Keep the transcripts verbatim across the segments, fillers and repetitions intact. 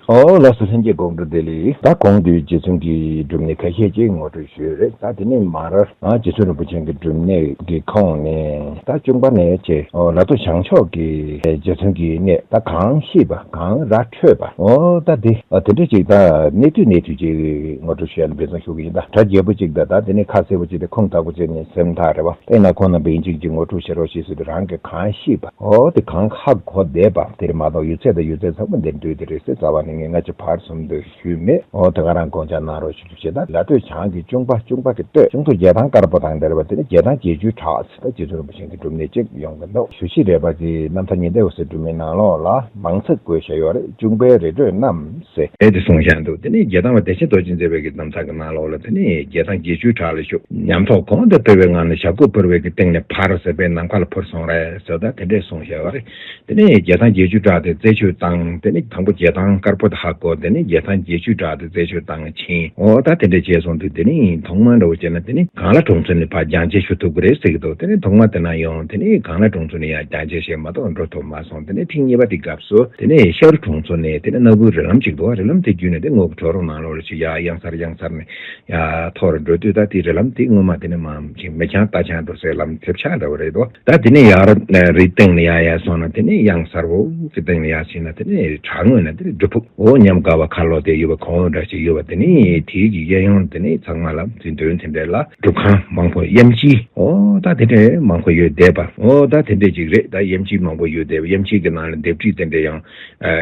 ཨོ་ལགས་སོ། ལྷན་རྒྱས་དགོང་དྲོ་བདེ་ལེགས། ད་གོང་དུ་རྗེ་བཙུན་གྱི་སྒྲུབ་གནས་ཁ་ཤས་ཅིག་ངོ་སྤྲོད་ཞུས་རེད། ད་དེ་ནས་མར་ཨ་རྗེ་བཙུན་རིན་པོ་ཆེ་གི་སྒྲུབ་གནས་ཀྱི་ཁོངས་ནས་ད་གཅུང་པ་ནས་བྱས་ཨོ་ལ་ཐོ་བྱང་ཕྱོགས་ཀྱི་རྗེ་བཙུན་གྱི་གནས་ད་གང་ཤེས་པ་གང་ར་འཕྲོད་པ་ཨོ་ད་དེ་ཨ་དེ་འདྲ་ཅིག་ད་གནས་དུས་གནས་དུས་ཅིག་ངོ་སྤྲོད་ཞུས་ཡ་ན་འབད་བརྩོན་ཞུ་གི་ཡིན། ད་གྲ་རྒྱས་པོ་ཅིག་ད་ད་དེ་ནས་ཁ་གསལ་པོ་ཅིག་དེ་ཁུངས་དག་པོ་ཅིག་ནས་སེམས་ཐག་རེད་བ། དེ་ན་ཁོང་རྣམ་པས་ཡིན་གཅིག་གཅིག་ངོ་སྤྲོད་བྱེད་རོགས་ཞེས་ཟེར་དུས་རང་གི་གང་ཤེས་པ་ཨོ་དེ་གང་ཧ་གོ་བསྡད་པ་དེ་རེད་མ་གཏོགས་ཡོད་ཚད་དང་ཡོད་ཚད་ཚང་མ་འདིར་འདུས་དེ་རེད་ཟེར་རྩ་བ་ནས་ངས་སྔ་ཕྱི་བར་གསུམ་དུ་ཞུས་མེད། ཨོ་དེ་ག་རང་དགོངས་འཇགས་གནང་རོགས་ཞུ་རྒྱུ་བྱེད། ད་ལ་སྟོད་བྱང་གི་གཅུང་པ་གཅུང་པ་གི་སྟོད་གཅུང་ཐུ་རྒྱལ་ཐང་དཀར་པོ་དང་འདིར་བ་དེ་ནི་རྒྱལ་ཐང་བརྒྱད་ཅུའི་བྲག་ཟེར་ད་རྗེ་བཙུན་རིན་པོ་ཆེ་གི་སྒྲུབ་གནས་གཅིག་ཡོང་གི་འདུག་ཞུ་ཤེས་རེད་པ་གི་རྣམ་ཐར་ཉི་ཟླ་འོད་ཟེར་སྒྲོན་མེའི་ནང་ལོགས་ལ་མང་ཚིག་བཀོད་བཞག་ཡོད་རེད། གཅུང་པའི་རི་ཁྲོད་རྣམས་ཟེར་ཨེ་དེ་གསུངས་བཞག་འདུག་དེ་ནས་རྒྱལ་ཐང་བ་བདེ་ཆེན་རྡོ་རྗེ་མཛེས་པའི་གི་རྣམ་ཐར་གི་ནང་ལོགས་ལ་དེ་ནས་རྒྱལ་ཐང་བརྒྱད་ཅུའི་བྲག་ལ་བཞུགས། ཉམས་རྟོགས་གོང་དུ་འཕེལ་བའི་ངང་ནས་ཞབས་སྐུ་འཕུར་བའི་གི་སྟེང་ནས་ཕར་ཟེར་བའི་ནམ་མཁའ་ལ་འཕུར་སོང་རེད་ཟེར་ད་དེ་འདྲས་གསུངས་བཞག་པ་རེད། དེ་ནས་རྒྱལ་ཐང་བརྒྱད་ཅུའི་བྲག་དེ་རྩད་ཆོད་བཏང་། དེ་ནས་དང་པོ་རྒྱལ་ཐང་དཀར་པོ་དེ་ཧ་གོ། དེ་ནས་རྒྱལ་ཐང་བརྒྱད་ཅུའི་བྲག་དེ་རྩད་ཆོད་བཏང་ཕྱིན། འོ་ད་དེ་འདྲ་བྱས་སོང་དུས་དེ་ནས་ཐོག་མར་འདྲ་བོ་བྱས་ན་དེ་ནས་གངས་ལྷ་གྲོང་ཚོ་ནས་ཕར་རྒྱང་ཆས་ཞུ་ཐུབ་ཀྱི་རེད་ཟེར་གྱི་འདུག་དེ་ནས་ཐོག་མར་དེ་ན་ཡོང་། དེ་ནས་གངས་ལྷ་གྲོང་ཚོ་ནས་ཡར་རྒྱང་ཆས་བཞེས་མ་གཏོགས་འགྲོ་ཐུབ་མ་སོང་། དེ་ནས་ཐེངས་གཉིས་པ་དེ་སྐབས་སུ་དེ་ནས་ཤ་རུ་གྲོང་ཚོ་ནས་དེ་ནས་སྣ་བུའི་རི་ལམ་ཅིག་འདུག་རི་ལམ་དེ་བརྒྱུད་ནས་དེ་སྔོ་གི་གྲོག་རོང་ནང་ལོགས་ལ་ཅིག་ཡར་གཡང་སར་གཡང་སར་ནས་ཡར་མཐོ་རུ་འགྲོ་དུས་ད་དེ་རི་ལམ་དེ་སྔོན་མ་དེ་ནས་མར་ཅིག་མེ་རྐྱང་རྟ་རྐྱང་འགྲོ་སའི་ལམ་ཐེབས་ཆག་འདྲ་བོ་རེད་འདུག་ད་དེ་ནས་ཡར་རི་སྟེང་ལ་ཡར་ཡར་སོང་ན་དེ་ནས་གཡང་གསར་པོ་གི་སྟེང་ལ་ཡར་ཕྱིན་ན་དེ་ནས་བྲག་ངོས་ན་དེ་ནས་སྒྲུབ་ཕུག་འོ་ཉམས་དགའ་བ་ཁ་ལོ་དེ་ཡོད་པ་གོང་འདྲ་ཞིག་ཡོད་པ་དེ་ནས་དེའི་གི་གཡས་གཡོན་དེ་ནས་ཚང་མ་ལ་འཛིན་དོན་དེ་འདྲ་ལ་སྒྲུབ་ཁང་མང་པོ་དབྱིན་ཇིའི་འོ་ད་དེ་འདྲས་མང་པོ་ཡོད་བསྡད་པ་འོ་ད་དེ་འདྲས་ཅིག་རེད། ད་དབྱིན་ཇི་མང་པོ་ཡོད་བསྡད་པ་དབྱིན་ཇི་གི་ནང་ལ་ལྡེབས་བྲིས་དེ་འདྲས་ཡང་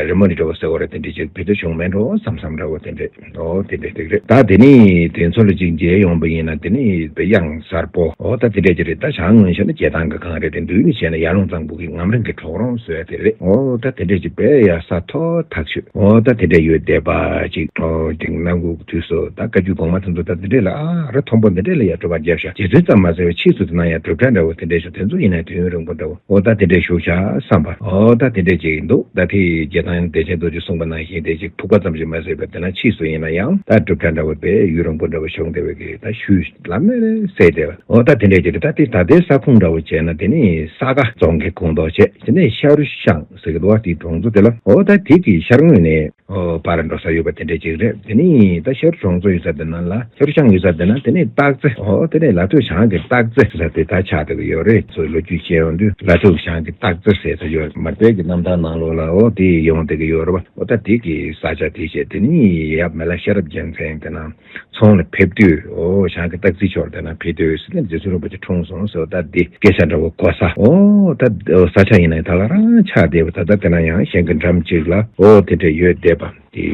རི་མོ་ནི་འདྲ་བོ་ཟེར་བ་རེད། དེ་འདྲས་ཅིག་བེད་སྤྱོད་བྱུང་མེད་འགྲོ་བསམ་བསམ་འདྲ་བོ་དེ་འདྲས། ཨོ་དེ་འདྲ་ཞིག་རེད། ད་དེ་ནས་དེ་ཚོ་ལ་ཅིག་མཇལ་ཡོང་པ་ཡིན་ན་དེ་ནས་དཔེ་གཡང་གསར་པོ་ཨོ་ད་དེ་འདྲ་ཅིག་རེད། ད་བྱང་ངོས་བྱས་ན་རྒྱལ་ཐང་གི་གངས་རི་རེད། མདུན་ནས་བྱས་ན་ཡར་ཀླུང་གཙང་པོ་གི་ངམ་རིང་གི་གྲོག་རོང་བཟོས་དེ་རེད། ཨོ་ད་དེ་འདྲ་ཅིག་དཔེ་ཡ་ས་མཐོ་ཐག་ཆོད་ཨོ་ད་དེ་འདྲ་ཅིག་ཡོད་བསྡད་པ་ཅིག་ཨོ་དེང་གནམ་གུང་དུས་སུ་ད་བཀའ་བརྒྱུད་གོང་མ་དེ་ཚོ་ད་དེ་འདྲ་ལ་ཨ་རི་མཐོན་པོ་འདི་འདྲ་ལ་ཡ་སྒྲུབ་པ་རྒྱབ་ཤག་རྗེ་བཙུན་ཙམ་མ་ཟད་པའི་ཕྱིས་སུ་དེ་ན་ཡ་སྒྲུབ་གྲྭ་འདྲ་བོ་དེ་འདྲ་ཞིག་དེ་ཚོ་ཡིན་ན་དུས་ཡུན་རིང་པོ་འདྲ་བོ། འོ་ད་དེ་འདྲས་བཞུགས་ཤག་བསམ་པ། འོ་ད་དེ་འདྲས་ཅིག་འདུག་ད་དེ་རྒྱལ་ཐང་བདེ་ཆེན་རྡོ་རྗེས་གསུངས་པ་ནང་བཞིན་དེ་ཅིག་ཕུག་པ་ཙམ་ཞིག་མ་ཟད་པར་དེ་ན་ཕྱིས་སུ་ཡིན་ན་ཡང་ད་སྒྲུབ་གྲྭ་འདྲ་བོ་དཔེ་ཡུན་རིང་པོ་འདྲ་བོ་བཞུགས་བསྡད་པའི་གི་ད་ཤུལ་ལ་མེར་གསལ་བསྡད་པ། འོ་ད་དེ་འདྲས་ཅིག་རེད། ད་དེ་ད་ལྟའི་ས་ཁོངས་འདྲ་བོ་བྱས་ན་དེ་ནི་ས་དགའ་རྫོང་གི་ཁོངས་གཏོགས་བྱས། དེ་ནས་ཤ་རུ་ཤང་ཟེར་གི་འདུག་བ། དེའི་གྲོང་ཚོ་དེ་ལ་འོ་ད་དེ་གི་ཤར་ངོས་ནས། ཨོ་པར་འགྲོ་ས་ཡོད་པ་དེ་འདྲ་ཅིག་རེད། དེ་ནི་ད་ཤར་གྲོང་ཚོ་ཡོད་ས་དེ་ན་ལ་ཤར་ཤང་ཡོད་ས་དེ་ན་དེ་ནི་སྟག་རྩེ། ཨོ་དེ་ནི་ལ་ཐོད་བྱང་གི་སྟག་རྩེ་ཟེར་དེ་ད་ཆགས་བསྡད་ཀྱི་ཡོད་རེད། ཚོའི་ལོ་རྒྱུས་བཤད་ཡོང་དུས་ལ་ཐོད་བྱང་གི་སྟག་རྩེ་ཟེར་ས་ཡོད། མར་པའི་གི་རྣམ་ཐར་ནང་ལོགས་ལ་ཨོ་དེ་ཡོང་བསྡད་ཀྱི་ཡོད་རེད་བ། ཨོ་ད་དེ་གི་ས་ཆ་དེ་བྱས་དེ་ནི་ཡབ་མི་ལ་ཤེས་རབ་རྒྱལ་མཚན་དེ་ན་ཚོང་ལ་ཕེབས་དུས་ཨོ་བྱང་གི་སྟག་རྩེ་ཕྱོགས་དེ་ན་ཕེབས་དུས་ཟེར་ནས་རྗེ་བཙུན་རིན་པོ་ཆེ་འཁྲུངས་སོང་ཟེར་བ། ད་དེ་སྐད་ཆ་འདྲ་བོ་གོ་ས། ཨོ་ད་ས་ཆ་ཡིན་ན་ད་ག་རང་ཆགས་བསྡད་པ། ད་ད་དེ་ན་ཡང་གཞན་གི་འགྲམ་གཅིག་ལ་ཨོ་དེ་འདྲ་ཡོད་བསྡད་པ། དེ་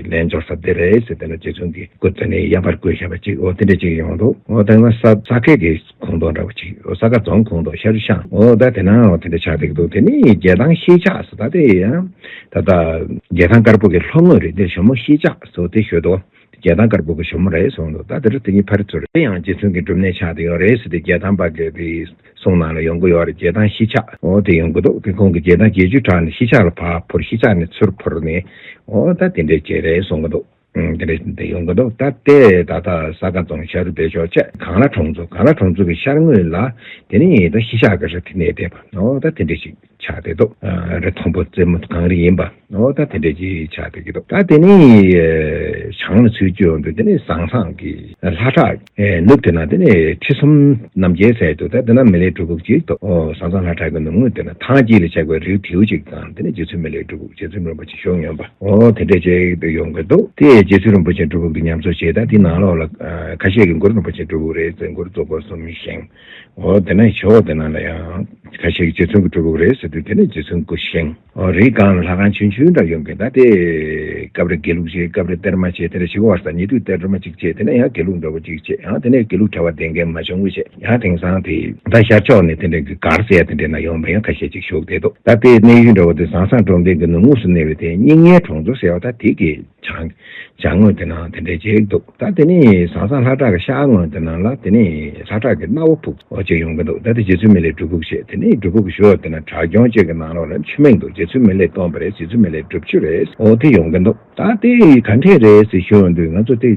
ལན་འབྱོར་ས་དེ་རེད་ཟེར། དེ་ན་རྗེ་བཙུན་གྱི་སྐུ་དེ་ནས་ཡར་པར་བཀོད་བཞག་པ་ཅིག་ཨོ་དེ་འདྲ་ཅིག་ཡོང་འདུག་ཨོ་ད་ང་ས་ས་ཁད་ཀྱི་ཁོངས་གཏོགས་འདྲ་བོ་ཅིག་ཨོ་ས་དགའ་རྫོང་ཁོངས་གཏོགས་ཤར་ཤང་ཨོ་ད་དེ་ན་ཨོ་དེ་འདྲ་ཆགས་བསྡད་ཀྱི་འདུག་དེ་ནས་རྒྱལ་ཐང་ཤེལ་ཆག་ཟེར། ད་དེ་ཡང་ད་ལྟ་རྒྱལ་ཐང་དཀར་པོ་གི་ལྷོ་ངོས་རེད། དེ་ཞྭ་མོ་ཤེལ་ཆག་ཟེར་དེ་ཤོད་དོ། རྒྱལ་ཐང་དཀར་པོ་གི་ཞྭ་མོ་རེད་གསུངས་འདུག་ད་དེ་རུ་དེ་གཉིས་ཕ་རི་ཚུར་རེད། དེ་ཡང་རྗེ་བཙུན་གྱི་སྒྲུབ་གནས་ཆགས་བསྡད་ཡོད་རེད་ཟེར་ཏེ་རྒྱལ་ཐང་པ་གི་དེ། གསུང་ནང་ལ་ཡོང་གི་ཡོད་རེད། རྒྱལ་ཐང་ཤེལ་ཆག་ཨོ་དེ་ཡོང་གི་འདུག་དེ་ཁོང་གིས་རྒྱལ་ཐང་བརྒྱད་ཅུའི་བྲག་ནས་ཤེལ་ཆག་ལ་ཕར་འཕུར། ཤེལ་ཆག་ནས་ཚུར་འཕུར་ནས་ཨོ་ད་དེ་འདྲས་བྱས་རེད་གསུང་གི་འདུག་ཨུམ། དེ་འདྲས་དེ་ཡོང་གི་འདུག་ད་ལྟའི་ད་ལྟ་ས་དགའ་རྫོང་ཤར་བདེ་ཕྱོགས་བཅས་གངས་ལྷ་གྲོང་ཚོ། གངས་ལྷ་གྲོང་ཚོ་གི་ཤར་ངོས་ལ་དེ་ནས་ད་ཤེལ་ཆག་གི་རི་དེ་གནས་བསྡད་པ། ཨོ་ད་དེ་འདྲས་ཞིག་ཆགས་བསྡད་འདུག་ཨ་རི་མཐོན་པོ་རྩེ་མོ་གངས་རི་ཡིན་པ། ཨོ་ད་དེ་འདྲས་ཅིག་ཆགས་བསྡད་ཀྱི་འདུག་ད་དེ་ནས་བྱང་ལ་ཚུར་བསྐྱོད་ཡོང་དུས་དེ་ནས་ཟང་ཟང་གི་ལྷ་བྲག་ནུབ་དེ་ན་དེ་ནས་ཁྲི་གསུམ་རྣམ་རྒྱལ་ཟེར་འདུག་ད་དེ་ན་མི་ལའི་སྒྲུབ་ཕུག་ཅིག་འདུག་ཨོ་ཟང་ཟང་ལྷ་བྲག་གི་ནུབ་ངོས་དེ་ན་ཐང་དཀྱིལ་ལ་ཆགས་པའི་རི་བོ་དེའུ་ཅིག་དང་དེ་ནས་རྗེ་བཙུན་མི་ལའི་སྒྲུབ་ཕུག་རྗེ་བཙུན་རིན་པོ་ཆེ་བཞུགས་ཡོད་པ། ཨོ་དེ་འདྲས་ཅིག་ཡོང་གི་འདུག་དེ་རྗེ་བཙུན་རིན་པོ་ཆེ་སྒྲུབ་ཕུག་གི་ཉམས་གསོ་བྱས། ད་དེ་ནང་ལོགས་ལ་ཁ་ཤས་ཀྱིས་གུ་རུ་རིན་པོ་ཆེ་སྒྲུབ་ཕུག་རེད་ཟེར། གུ་རུ་རྫོགས་པ་གསུམ་བཞེངས། འོ་དེ་ནས་ཞོགས་དེ་ནང་ལ་ཡང་ཁ་ཤས་ཀྱིས་རྗེ་བཙུན་གྱི་སྒྲུབ་ཕུག་རེད་ཟེར་དུས་དེ་ནས་རྗེ་བཙུན་སྐུ་བཞེངས། འོ་རིའི་སྒང་ལ་ལྷ་ཁང་ཆུང་ཆུང་འདྲ་ཡོང་གི། ད་དེ་སྐབས་རེ་དགེ་ལུགས་བྱས། སྐབས་རེ་གཏེར་མ་བྱས། དེ་རེ་ཞིག་བར་ས་ཉེ་དུས་གཏེར་མ་ཅིག་བྱས། དེ་ནས་ཡང་དགེ་ལུགས་འདྲ་བོ་ཅིག་བྱས། ཡང་དེ་ནས་དགེ་ལུགས་གྲྭ་པ་བསྡད་མཁན་མ་བྱུང་བ་བྱས། ཡང་དེང་སང་དེ་ད་ཤར་ཕྱོགས་ནས་དེ་འདྲ་གི་སྒར་ཟེར་ཡ་དེ་འདྲ་ན་ཡོང་བ་ཡང་ཁ་ཤས་ཅིག་ཞུགས་བསྡད་འདུག་ད་དེ་གནས་ཡུལ་འདྲ་བོ་དེ་ཟང་ཟང་སྒྲོམ་སྟེང་གི་ནུབ་ངོས་སུ་གནས་པའི་དེ་སྙིང་ཉེ་གྲོང་ཚོ་ཟེར་བ་ད་དེ་གི་བྱང་བྱང་ངོས་དེ་ནང་དེ་འདྲའི་ཅིག་འདུག་ད་དེ་ནས་ཟང་ཟང་ལྷ་བྲག་གི་ཤར་ངོས་དེ་ནང་ལ་དེ་ནས་ལྷ་བྲག་གི་སྣ་བོ་ཕུག་འོ་ཅིག་ཡོང་གི་འདུག་ད་དེ་རྗེ་བཙུན་མི་ལའི་སྒྲུབ་ཕུག་བྱས། དེ་ནས་སྒྲུབ་ཕུག་གི་ཞོལ་དེ་ན་བྲག་ལྗོངས་ཅིག་གི་ནང་ལོགས་ལ་ཆུ་སྨད་འདུག་རྗེ་བཙུན་མི་ལས་བཏོན་པ་རེད། རྗེ་བཙུན་མི་ལའི་སྒྲུབ་ཆུ་རེད། འོ་དེ་ཡོང་གི་འདུག་ད་དེ་ག་འདྲས་རེད་ཟེར་ཞུ་ཡོང་དུས་ང་ཚོ་དེ་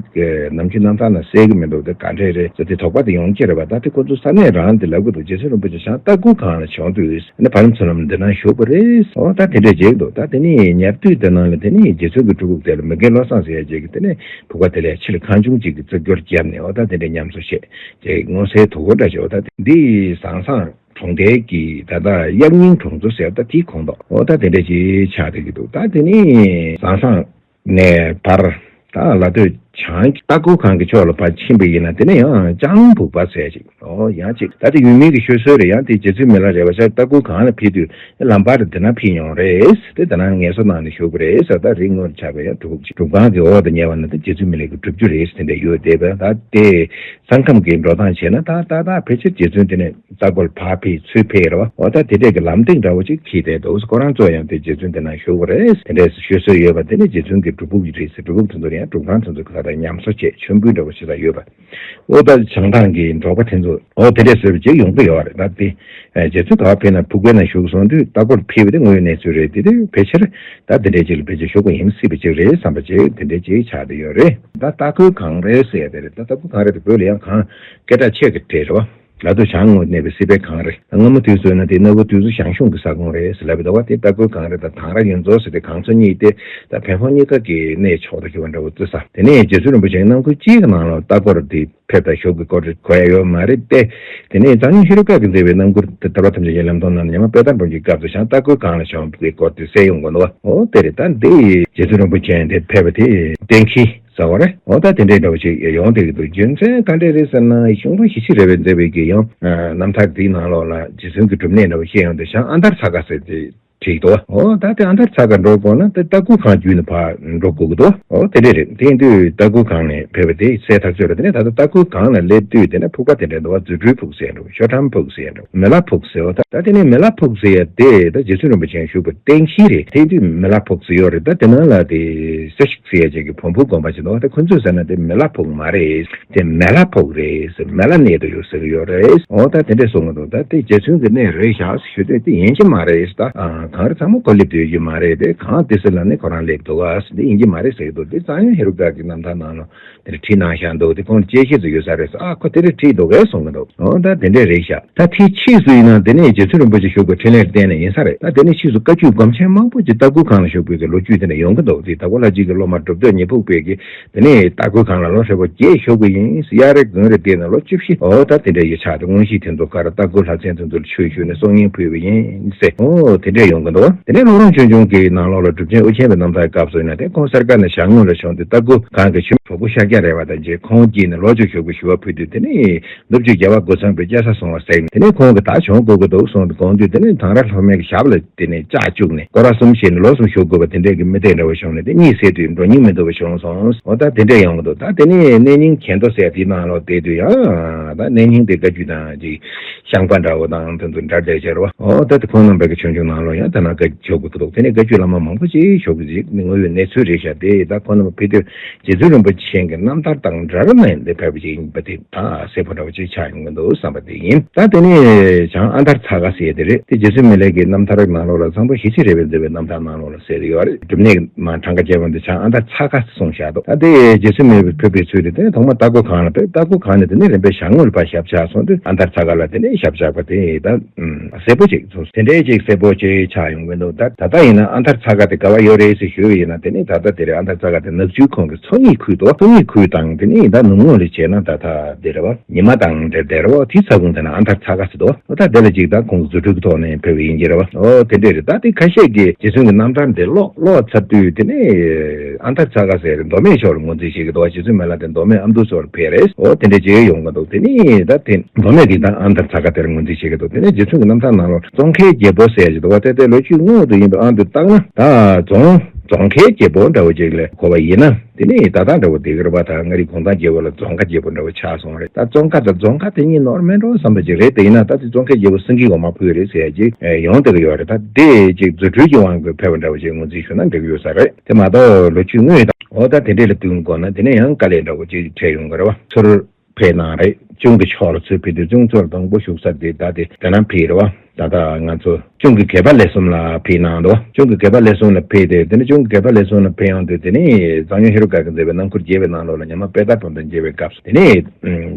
ནམ་རྒྱུན་རྣམ་ཐར་ནང་གསལ་གི་མི་འདུག་དེ་ག་འདྲས་རེད་ཟེར་དེ་དོགས་པ་དེ་ཡོང་གི་རེད་པ། ད་དེ་ཁོ་ཚོ་ས་གནས་རང་དེ་ལབ་གི་འདུག་རྗེ་བཙུན་རིན་པོ་ཆེ་བྱང་སྟག་ཁུལ་སྒང་ལ་བྱོན་དུས་ཨ་ནི་བར་མཚོ་ལམ་འདི་ན་བཞུགས་པ་རེད། འོ་ད་དེ་འདྲས་བྱེད་ཀྱི་འདུག་ད་དེ་ནས་ཉལ་དུས་དེ་ནང་ལ་དེ་ནས་རྗེ་བཙུན་གྱི་སྒྲུབ་ཕུག་དེ་ལ་མི་རྒན་བློ་བཟང་ཟེར་ཡ་ཅིག་གིས་དེ་ནས་ཕུག་པ་དེ་ལ་ཕྱིར་ཁང་ཆུང་ཅིག་གི་རྩིག་སྐྱོར་བརྒྱབ་ནས་འོ་ད་དེ་འདྲས་ཉམས་གསོ་བྱས་ཅིག་སྔོ་སའི་དུ་གོ་འདྲ་ཅིག་འོ་ད་འདི་ཟང་ཟང་གྲོང་རྡལ་གྱི་ད་ལྟ་གཡབ་རྙིང་གྲོང་ཚོ་ཟེར་ད་དེའི་ཁོངས་གཏོགས་འོ་ད་དེ་འདྲ་ཅིག་ཆགས་བསྡད་ཀྱི་འདུག་ད་དེ་ནི་ཟང་ཟང་ནས་བར་ད་ལ་སྟོད་བྱང་སྟག་ཁུལ་སྒང་གི་ཕྱོགས་ལ་ཕར་ཕྱིན་པ་ཡིན་ན་དེ་ནི་ཡང་ལྕང་ཕུག་པ་ཟེར་ཅིག་འོ་ཡང་ཅིག་ད་དེ་ཡུལ་མིང་གི་ཤོད་སྲོལ་རེད། ཡང་དེ་རྗེ་བཙུན་མི་ལ་རས་པ་ཤར་སྟག་ཁུལ་སྒང་ལ་ཕེབས་དུས་ལམ་བར་དེ་ན་ཕེབས་མྱོང་རེད། དེ་དེ་ན་ངལ་གསོ་གནང་ནས་བཞུགས་པ་རེད་ཟེར། ད་རི་ངོས་ལ་ཆགས་པའི་ཡང་སྒྲུབ་ཕུག་ཅིག་སྒྲུབ་ཁང་གི་འོག་ཏུ་ཉལ་བ་ན་ད་རྗེ་བཙུན་མི་ལའི་གི་སྒྲུབ་རྒྱུ་རེད་ཟེར་དེ་འདྲ་ཡོད་བསྡད་པས། ད་དེ་ས་ཁམས་ཀྱི་འགྲོ་སྟངས་བྱས་ན་ད་ད་ད་ཕལ་ཆེར་རྗེ་བཙུན་དེ་ནས་སྟག་ཁུལ་ཕར་ཕེབས་ཚུར་ཕེབས་རེད་བ། འོ་ད་དེ་འདྲས་ཀྱི་ལམ་སྟེང་འདྲ་བོ་ཅིག་འཁེལ་བསྡད་འདུག་ཁོ་རང་ཚོ་ཡང་དེ་རྗེ་བཙུན་དེ་ན་བཞུགས་པ་རེད། དེ་འདྲས་ཤོད་སྲོལ་ཡོད་པ་དེ་ནི་རྗེ་བཙུན་གྱི་སྒྲུབ་ཕུག་ཅིག་རེད་ཟེར། སྒྲུབ་ཕུག་དེ་ཚོ་ཡང་སྒྲུབ་ཁང་དེ་ཚོ་ག་ད་ཉམས་གསོ་བྱས་མཆོད་འབུལ་འདྲ་བོ་ཞིག་ད་ཡོད་པ། འོ་ད་བྱང་ཐང་གི་འབྲོག་པ་དེ་ཚོ་འོ་དེ་འདྲས་བཟོས་པ་ཅིག་ཡོང་གི་ཡོད་རེད། ད་དེ་རྗེ་བཙུན་ག་བ་ཕེབས་ན་ཕུག་པའི་ནང་བཞུགས་སོང་དུས་སྟག་ཁུལ་ཕེབས་པ་དེ་དངོས་ཡོད་གནས་ཚུལ་རེད། དེ་དུས་ཕལ་ཆེར་ད་དེ་འདྲས་ཅིག་ལ་ཕལ་ཆེར་བཞུགས་པ་ཡིན་སྲིད་པ་ཅིག་རེད་བསམ་པ་ཅིག་དེ་འདྲས་ཅིག་ཆགས་བསྡད་ཡོད་རེད། ད་སྟག་ཁུལ་སྒང་རེད་ཟེར་ཡ་དེ་རེད། ད་སྟག་ཁུལ་སྒང་རེད་དེ་བོད་ལ་ཡང་གང་སྐད་གྲགས་ཆེ་གི་གྲས་རེད་བ། ལ་དུ་བྱང་ངོས་གནས་པའི་སྲིད་པའི་སྒང་རེད། སྔ་མོ་དུས་སུ་ཡིན་ན་དེ་གནའ་བོའི་དུས་སུ་ཞང་ཞུང་གི་ས་ཁོངས་རེད་ཟེར་ལབ་པའི་འདུག་བ། དེ་སྟག་ཁུལ་སྒང་རེད། ད་དང་ར་ཡོན་མཚོ་ཟེར་དེ་གངས་མཚོ་གཉིས་དེ་ད་བལ་ཕོངས་གཉིས་ཀ་གི་གནས་མཆོག་ཏུ་གྱུར་བ་འདྲ་བོ་བརྩི་ས། དེ་ནས་རྗེ་བཙུན་རིན་པོ་ཆེའི་རྣམ་མགུར་གཅིག་གི་ནང་ལ་སྟག་ཁུལ་དེ་ཕེབས་དང་བཞུགས་ཀྱི་སྐོར་གོ་ཡ་ཡོད་མ་རེད་དེ། དེ་ནས་གཙང་སྨྱོན་ཤེས་རབ་བཀའ་གི་མཛད་པའི་རྣམ་མགུར་དེ་ཐར་པ་ཐམས་ཅད་ཀྱི་ལམ་སྟོན་ནང་ཉི་མ་དཔལ་རྟ་འབུམ་གྱི་སྐབས་སུ་ཞང་སྟག་ཁུལ་སྒང་ལ་བྱོན་པའི་སྐོར་དེ་གསལ་ཡོང་གི་འདུག་བ། འོ་དེ་རེད། ད་འདི་ཡི་རྗེ་བཙུན་རིན་པོ་ཆེ་དེ་ཕེབས་པ་དེ་གཏན་འཁེལ་ཟེར་བ་རེད། འོ་ད་དེ་འདྲའི་འདྲ་བོ་ཞིག་ཡོང་བསྡད་ཀྱི་འདུག་རྒྱུ་མཚན་ག་འདྲས་རེད་ཟེར་ན་གཞུང་དྲུང་ཞི་བྱེད་རས་པས་མཛད་པའི་གི་ཡང་རྣམ་ཐར་འདིའི་ནང་ལོགས་ལ་རྗེ་བཙུན་གྱི་སྒྲུབ་གནས་འདྲ་བོ་བཤད་ཡོང་དུས་ཞང་ཨ་དར་ཚ་ཁ་ཟེར་དེ་བྲིས་འདུག་འོ་ད་དེ་ཨ་དར་ཚ་ཁ་འགྲོ་དགོས་ན་དེ་སྟག་ཁུལ་སྒང་བརྒྱུད་ནས་ཕར་འགྲོ་དགོས་ཀྱི་འདུག་འོ་དེ་འདྲས་རེད། དེ་ཡིན་དུས་སྟག་ཁུལ་སྒང་ནས་ཕེབས་པ་དེ་གསལ་ཐག་ཆོད་རེད། དེ་ནས་ད་ལྟ་སྟག་ཁུལ་སྒང་ལ་སླེབས་དུས་དེ་ནས་ཕུག་པ་དེ་འདྲས་འདུག་བ། རྫུ་འཕྲུལ་ཕུག་ཟེར་འདུག་ཤོ་ཁྲམ་ཕུག་ཟེར་འདུག་མི་ལ་ཕུག་ཟེར་བ། ད་ད་དེ་ནས་མི་ལ་ཕུག་ཟེར་ཡ་དེ་ད་རྗེ་བཙུན་རིན་པོ་ཆེ་བཞུགས་པའི་རྟེན་གཞི་རེད། དེ་དུས་མི་ལ་ཕུག་ཟེར་ཡོད་རེད། ད་དེ་ནང་ལ་དེ་ས་ཤིག་ཟེར་ཡ་ཅིག་གི་བོན་ཕུག་དགོན་པ་ཅིག་འདུག་ད་ཁོ་ཚོས་ཟེར་ན་དེ་མི་ལ་ཕུག་མ་རེད། དེ་མེ་ལ་ཕུག་རེད་ཟེར། མེ་ལ་གནས་དུ་ཡོད་ཟེར་གི་ཡོད་རེད། འོ་ད་དེ་འདྲས་གསུང་གི་འདུག་ད་དེ་རྗེ་བཙུན་གྱི་གནས་རེད་ཤག་ཞུ་དུས་དེ་ཡིན་གྱི་མ་རེད། ད་གངས་རི་ཚང་མ་ཁོ་སླེབས་དུས་ཡོད་ཀྱི་མ་རེད། དེ་གངས་དེ་ཚོ་ལ་ནི་ཁོ་རང་སླེབས་འདུག་ཨ་དེ་ཡིན་གྱི་མ་རེད་ཟེར་གི་འདུག་དེ་གཙང་སྨྱོན་ཧེ་རུ་ཀ་གི་རྣམ་ཐར་ནང་ལ། དེར་བྲིས་གནང་བཞག་འདུག་དེ་ཁོང་དཔྱད་ཤེས་སུ་ཡོད་ས་རེད། ཨ་ཁོ་དེ་རེད་བྲིས་འདུག་གས་གསུང་གི་འདུག་འོ་ད་དེ་འདྲས་རེད་ཤག་ད་དེའི་ཕྱིས་སུ་ཡིན་ན་དེ་ནས་རྗེ་བཙུན་རིན་པོ་ཆེ་བཞུགས་པའི་འཕྲིན་ལས་བརྟེན་ནས་ཡིན་ས་རེད། ད་དེ་ནས་ཕྱིས་སུ་བཀའ་བརྒྱུད་སྒོམ་ཆེན་མང་པོ་ཅིག་སྟག་ཁུལ་སྒང་ལ་བཞུགས་པའི་གི་ལོ་རྒྱུས་དེ་འདྲ་ཡོང་གི་འདུག་དེ་དྭགས་པོ་ལྷ་རྗེ་གི་སློབ་མ་གྲུབ་ཐོབ་ཉི་ཕུག་པས་གི་དེ་ནས་སྟག་ཁུལ་སྒང་ལ་ལོ་ཧྲིལ་པོ་བརྒྱད་བཞུགས་པ་ཡིན། གཡའ་རི་དགུན་རི་བསྡད་ནས་ལོ་བཅུ་བཞི། འོ་ད་དེ་འདྲས་ཡོད་ཆགས་ཏེ་དངོས་གཞིའི་དེ་ཚོ་ཀར་སྟག་ཁུལ་ལྷ་བཙན་དེ་ཚོར་ཆོས་ཞུས་ནས་གསུང་སྙན་ཕུལ་བ་ཡིན་ཟེར། འོ་དེ་འདྲས་ཡོང་གི་འདུག་དེ་ནས་སློབ་དཔོན་ཆོས་འབྱུང་གི་ནང་ལོགས་ལ་གྲུབ་ཆེན་ཨོ་རྒྱན་པའི་རྣམ་ཐར་སྐབས་སུ་ཡིན་ན་དེ་ཁོང་སར་ཀ་ནས་ཞང་ངོས་ལ་བྱོན་ཏེ་སྟག་ཁུལ་སྒང་གི་ཆོས་གྲོགས་པོ་ཤཱཀྱ་རས་པ་དང་མཇལ། ཁོང་བརྒྱུད་ནས་ལོ་བཅུ་ཞུ་དགོས་ཞུ་བ་ཕུལ་དུས་དེ་ནས་ལོ་བཅུ་རྒྱལ་བ་རྒོད་ཚང་པའི་སྐྱ་ས་སོང་བ་ཟེར། དེ་ནས་ཁོང་གིས་ད་བྱོན་དགོས་ཀྱི་འདུག་གསུངས་ཏེ་དགོངས་དུས་དེ་ནས་དང་ར་ལྷོ་མོན་གྱི་ཞབས་ལ་དེ་ནས་ལྕགས་བཅུག་ནས་སྐོར་ར་གསུམ་བྱས་ནས་ལོ་གསུམ་བཞུགས་དགོས་པ་དེ་འདྲས་ཀྱི་མི་སྡེ་འདྲ་བོ་བྱུང་ནས་དེ་གཉིད་སད་དུས་འགྲོ་སྙིང་མི་འདུག་པ་བྱུང་སོང་། འོ་ད་དེ་འདྲས་ཡོང་གི་འདུག་ད་དེ་ནས་གནས་རྙིང་གྱེན་རྡོ་ཟེར་དེའི་ནང་ལོགས་བསྡད་དུས་ཡང་ད་གནས་རྙིང་དེ་བཀའ་བརྒྱུད་དང་ཅིག་ཤངས་པ་འདྲ་བོ་དང་དེ་ཚོ་འདྲ་བསྡད་ཅེར་བ། འོ་ད་དེ་ཁོང་རྣམ་པའི་གི་ཆོས་འབྱུང་ནང་ལོགས་ཡང་ད་ན་བཀའ་བརྒྱུད་བཞུགས་དགོས་ཀྱི་འདུག་དེ་ནས་བཀའ་བརྒྱུད་བླ་མ་མང་པོ་ཅིག་བཞུགས་ཀྱི་ཅིག་དངོས་ཡོད་གནས་ཚུལ་རེད་ཤག་དེ་ད་ཁོང་རྣམ་པ་ཕེབས་དུས་རྗེ་བཙུན་རིན་པོ་ཆེ་གི་རྣམ་ཐར་དང་འདྲ་ར་མ་ཡིན་དེ་ཕེབས་པ་ཅིག་ཡིན་པ་དེ། ད་གསལ་པོ་འདྲ་བོ་ཅིག་ཆགས་ཡོང་གི་འདུག་བསམ་པ་དེ་ཡིན། ད་དེ་ནས་བྱང་ཨ་དར་ཚ་ཁ་ཟེར་དེ་རེད། དེ་རྗེ་བཙུན་མི་ལའི་གི་རྣམ་ཐར་ནང་ལོགས་ལ་བཟང་པོ་ཞི་བྱེད་རས་པས་མཛད་པའི་རྣམ་ཐར་ནང་ལོགས་ལ་གསལ་ཡོད་རེད། སྒྲུབ་གནས་མ་གྲངས་ཀ་བརྒྱད་པོ་འདི་བྱང་ཨ་དར་ཚ་ཁ་གསུངས་བཞག་འདུག་ད་དེ་རྗེ་བཙུན་མི་ལའི་ཕེབས་པའི་ཚུལ་དེ་དེ་ནས་ཐོག་མ་སྟག་ཁུལ་སྒང་ལ་ཕེབས། སྟག་ཁུལ་སྒང་ནས་དེ་ནས་རིམ་པས་བྱང་ངོས་ལ་ཕར་ཞབས་བཅགས་སོང་དུས་ཨ་དར་ཚ་ཁ་ལ་དེ་ནས་ཞབས་བཅགས་པ་དེ་ད་གསལ་པོ་ཅིག་གསུངས། དེ་འདྲའི་ཅིག་གསལ་པོ་ཅིག་ཆགས་ཡོང་གི་འདུག་ད་ད་ལྟ་ཡིན་ན་ཨ་དར་ཚ་ཁ་དེ་ག་བ་ཡོད་རེད་ཟེར་ཞུས་ཡིན་ན་དེ་ནས་ད་ལྟ་དེ་རེད། ཨ་དར་ཚ་ཁ་དེ་ནག་ཆུའི་ཁོངས་ཀྱི་མཚོ་གཉིས་ཁུལ་དུ། མཚོ་གཉིས་ཁུལ་དང་དེ་ནས་ད་ནུབ་ངོས་ལ་བྱས་ན་ད་ད་དེ་རེད་བ། ཉི་མ་དང་འབྲེལ་བསྡད་རེད་བ། དེའི་ས་ཁོངས་དེ་ན་ཨ་དར་ཚ་ཁ་ཟེར་འདུག་འོ་ད་དེ་ལ་ཅིག་ད་ཁོང་རྫུ་འཕྲུལ་གྱི་ཐོག་ནས་ཕེབས་པ་ཡིན་གྱི་རེད་བ། འོ་དེ་འདྲས་རེད། ད་དེ་ཁ་ཤས་ཀྱིས་རྗེ་བཙུན་གྱི་རྣམ་ཐར་འདི་ཀློག་ཀློག་ཚར་དུས་དེ་ནས་ཨ་དར་ཚ་ཁ་ཟེར་མདོ་སྨད་ཕྱོགས་ལ་ངོས་འཛིན་བྱེད་ཀྱི་འདུག་རྗེ་བཙུན་མི་ལ་དེ་མདོ་སྨད་ཨ་མདོ་ཕྱོགས་ལ་ཕེབས་རེད། འོ་དེ་འདྲས་ཅིག་ཡོང་གི་འདུག་དེ་ནས་ད་དེ་མདོ་སྨད་ཀྱི་ད་ཨ་དར་ཚ་ཁ་དེར་ངོས་འཛིན་བྱེད་ཀྱི་འདུག་དེ་ནས་རྗེ་བཙུན་གྱི་རྣམ་ཐར་ནང་ལ་ཙོང་ཁའི་རྒྱལ་པོ་ཟེར་གྱི་འདུག་བ། དེ་དེ་ལོ་རྒྱུས་དངོས་སུ་ཡིན་པའི་ཨང་དུ་བཏང་ན་ད་ཙོང་ཙོང་ཁའི་རྒྱལ་པོ་འདྲ་བོ་ཅིག་ལ་གོ་བ་ཡིན་ན། དེ་ནས་ད་ལྟ་འདྲ་བོ་དེ་གི་རེད་པ། ད་མངའ་རིས་གུང་ཐང་རྒྱལ་པོ་ལ་ཙོང་ཁ་རྒྱལ་པོ་འདྲ་བོ་ཆགས་སོང་རེད། ད་ཙོང་ཁ་དང་རྫོང་ཁ་དེ་གཉིས་ནོར་མེད་འགྲོ་བསམ་པ་ཅིག་རེད། དེ་ཡིན་ན་ད་དེ་ཙོང་ཁའི་རྒྱལ་པོ་སེང་གེའི་འོ་མ་ཕུལ་རེད་ཟེར་ཡ་ཅིག་ཡོང་བསྡད་ཀྱི་ཡོད་རེད། ད་དེ་ཅིག་རྫུ་འཕྲུལ་གྱི་དབང་གིས་ཕེབས་པ་འདྲ་བོ་ཅིག་ངོས་འཛིན་ཞུ་ན་འགྲིག་གི་ཡོད་ས་རེད། དེ་མ་གཏོགས་ལོ་རྒྱུས་དངོས་དང་འོ་ད་དེ་འདྲས་ལ་བསྟུན་དགོས་ན་དེ་ནས་ཡང་དཀའ་ལས་འདྲ་བོ་ཅིག་འཕྲད་ཡོང་གི་རེད་བ། ཚུར་ཕེབས་གནང་རེད། གཅུང་གི་ཕྱོགས་ལ་ཚུར་ཕེབས་དུས་གཅུང་ཚོར་དང་པོ་བཞུགས་ས་དེ་ད་དེ་དེ་ན་ཕེབས་རེད་བ། ད་ལྟ་ང་ཚོ་གཅུང་གི་སྒལ་པ་ལས་གསུམ་ལ་ཕེབས་གནང་འདུག་གཅུང་གི་སྒལ་པ་ལས་གསུམ་ལ་ཕེབས་ཏེ་དེ་ནས་གཅུང་གི་སྒལ་པ་ལས་གསུམ་ལ་ཕེབས་ཡོང་དུས་དེ་ནས་གཙང་སྨྱོན་ཧེ་རུ་ཀ་གིས་མཛད་པའི་རྣམ་མགུར་རྒྱས་པའི་ནང་ལོགས་ལ་ཉ་མ་པེ་ཏར་བུམ་དང་མཇལ་བའི་སྐབས་སུ་དེ་ནས་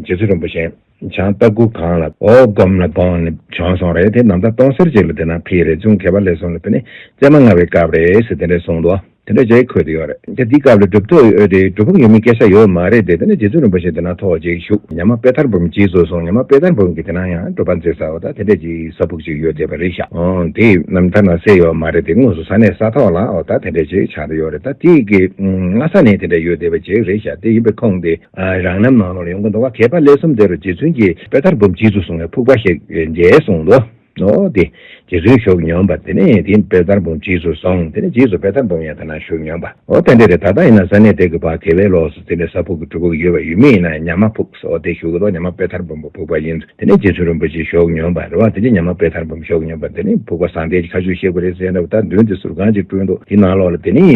རྗེ་བཙུན་རིན་པོ་ཆེ་བྱང་ལྟ་སྐུ་གང་ལ་འོ་སྒོམ་ལ་དགོངས་ནས་བྱོན་སོང་རེད། དེ་ནམ་ཟླ་སྟོང་སེར་ཅིག་ལ་དེ་ན་ཕེབས་རེད། གཅུང་སྒལ་པ་ལས་གསུམ་ལ་དེ་ནས་བཙས་མ་ལྔ་པའི་སྐབས་རེད་ཟེར་དེ་འདྲས་གསུངས་འདུག་དེ་འདྲ་ཅིག་འཁོད་དེ་ཡོད་རེད། དེ་འདིའི་སྐབས་ལ་གྲུབ་ཐོབ་ཡོད་དེ་སྒྲུབ་ཕུག་ཡོད་མེད་སྐད་ཆ་ཡོད་མ་རེད་དེ། དེ་ནས་རྗེ་བཙུན་རིན་པོ་ཆེ་དེ་ན་ཐོག་ཅིག་བཞུགས། ཉ་མ་པེ་ཐར་བུམ་རྗེས་སུ་བཟུང་། ཉ་མ་པེ་ཐར་བུམ་གྱིས་དེ་ན་ཡང་སྒྲུབ་པ་མཛད་ས་འོ་ད་དེ་འདྲ་ཅིག་ས་ཕུག་ཅིག་ཡོད་བསྡད་པ་རེད་ཤག་འོ་དེ་རྣམ་ཐར་ནང་གསལ་ཡོད་མ་རེད་དེ། དངོས་སུ་ས་གནས་ས་ཐོག་ལ་འོ་ད་དེ་འདྲ་ཅིག་ཆགས་བསྡད་ཡོད་རེད། ད་དེ་གི་སྔ་ས་ནས་དེ་འདྲ་ཡོད་བསྡད་པ་ཅིག་རེད་ཤག་དེ་ཡིན་པའི་ཁུངས་དེ་རང་རྣམ་ནང་ལོགས་ལ་ཡོང་གི་འདུག་བ། སྒལ་པ་ལས་གསུམ་དེ་རུ་རྗེ་བཙུན་གྱིས་པེ་ཐར་བུམ་རྗེས་སུ་བཟུང་བའི་ཕུག་པ་ཞིག་མཇལ་གསུངས་འདུག་འོ་དེ། རྗེ་བཙུན་བཞུགས་མྱོང་བ་དེ་ནས་དེ་པེ་ཐར་བུམ་རྗེས་སུ་བཟུང་། དེ་ནས་རྗེས་སུ་པེ་ཐར་བུམ་ཡང་དེ་ན་བཞུགས་མྱོང་བ། འོ་དེ་འདྲ་རེད། ད་ལྟ་ཡིན་ན་ས་གནས་དེ་གི་བར་དགེ་བའི་ལོགས་སུ་དེ་འདྲའི་ས་ཕུག་གི་སྒྲུབ་ཕུག་ཡོད་པ། ཡུལ་མིང་ཡིན་ན་ཉ་མ་ཕུག་ཟེར། འོ་དེ་བཞུགས་གི་འདུག་ཉ་མ་པེ་ཐར་བུམ་པ་ཕུག་པ་ཡིན། དེ་ནས་རྗེ་བཙུན་རིན་པོ་ཆེ་བཞུགས་མྱོང་བ་རེད་བ། དེ་ནས་ཉ་མ་པེ་ཐར་བུམ་བཞུགས་མྱོང་བ་དེ་ནས་ཕུག་པ་བཟང་ལྟས་ཀྱི་ཁ་ཤུ་བཤད་དགོས་རེད་ཟེར་འདྲ་བོ། ད་མདུན་དེ་ཟུར་ཁང་ཅིག་བསྐྲུན་འདུག་དེ་ནང་ལོགས་ལ་དེ་ནས་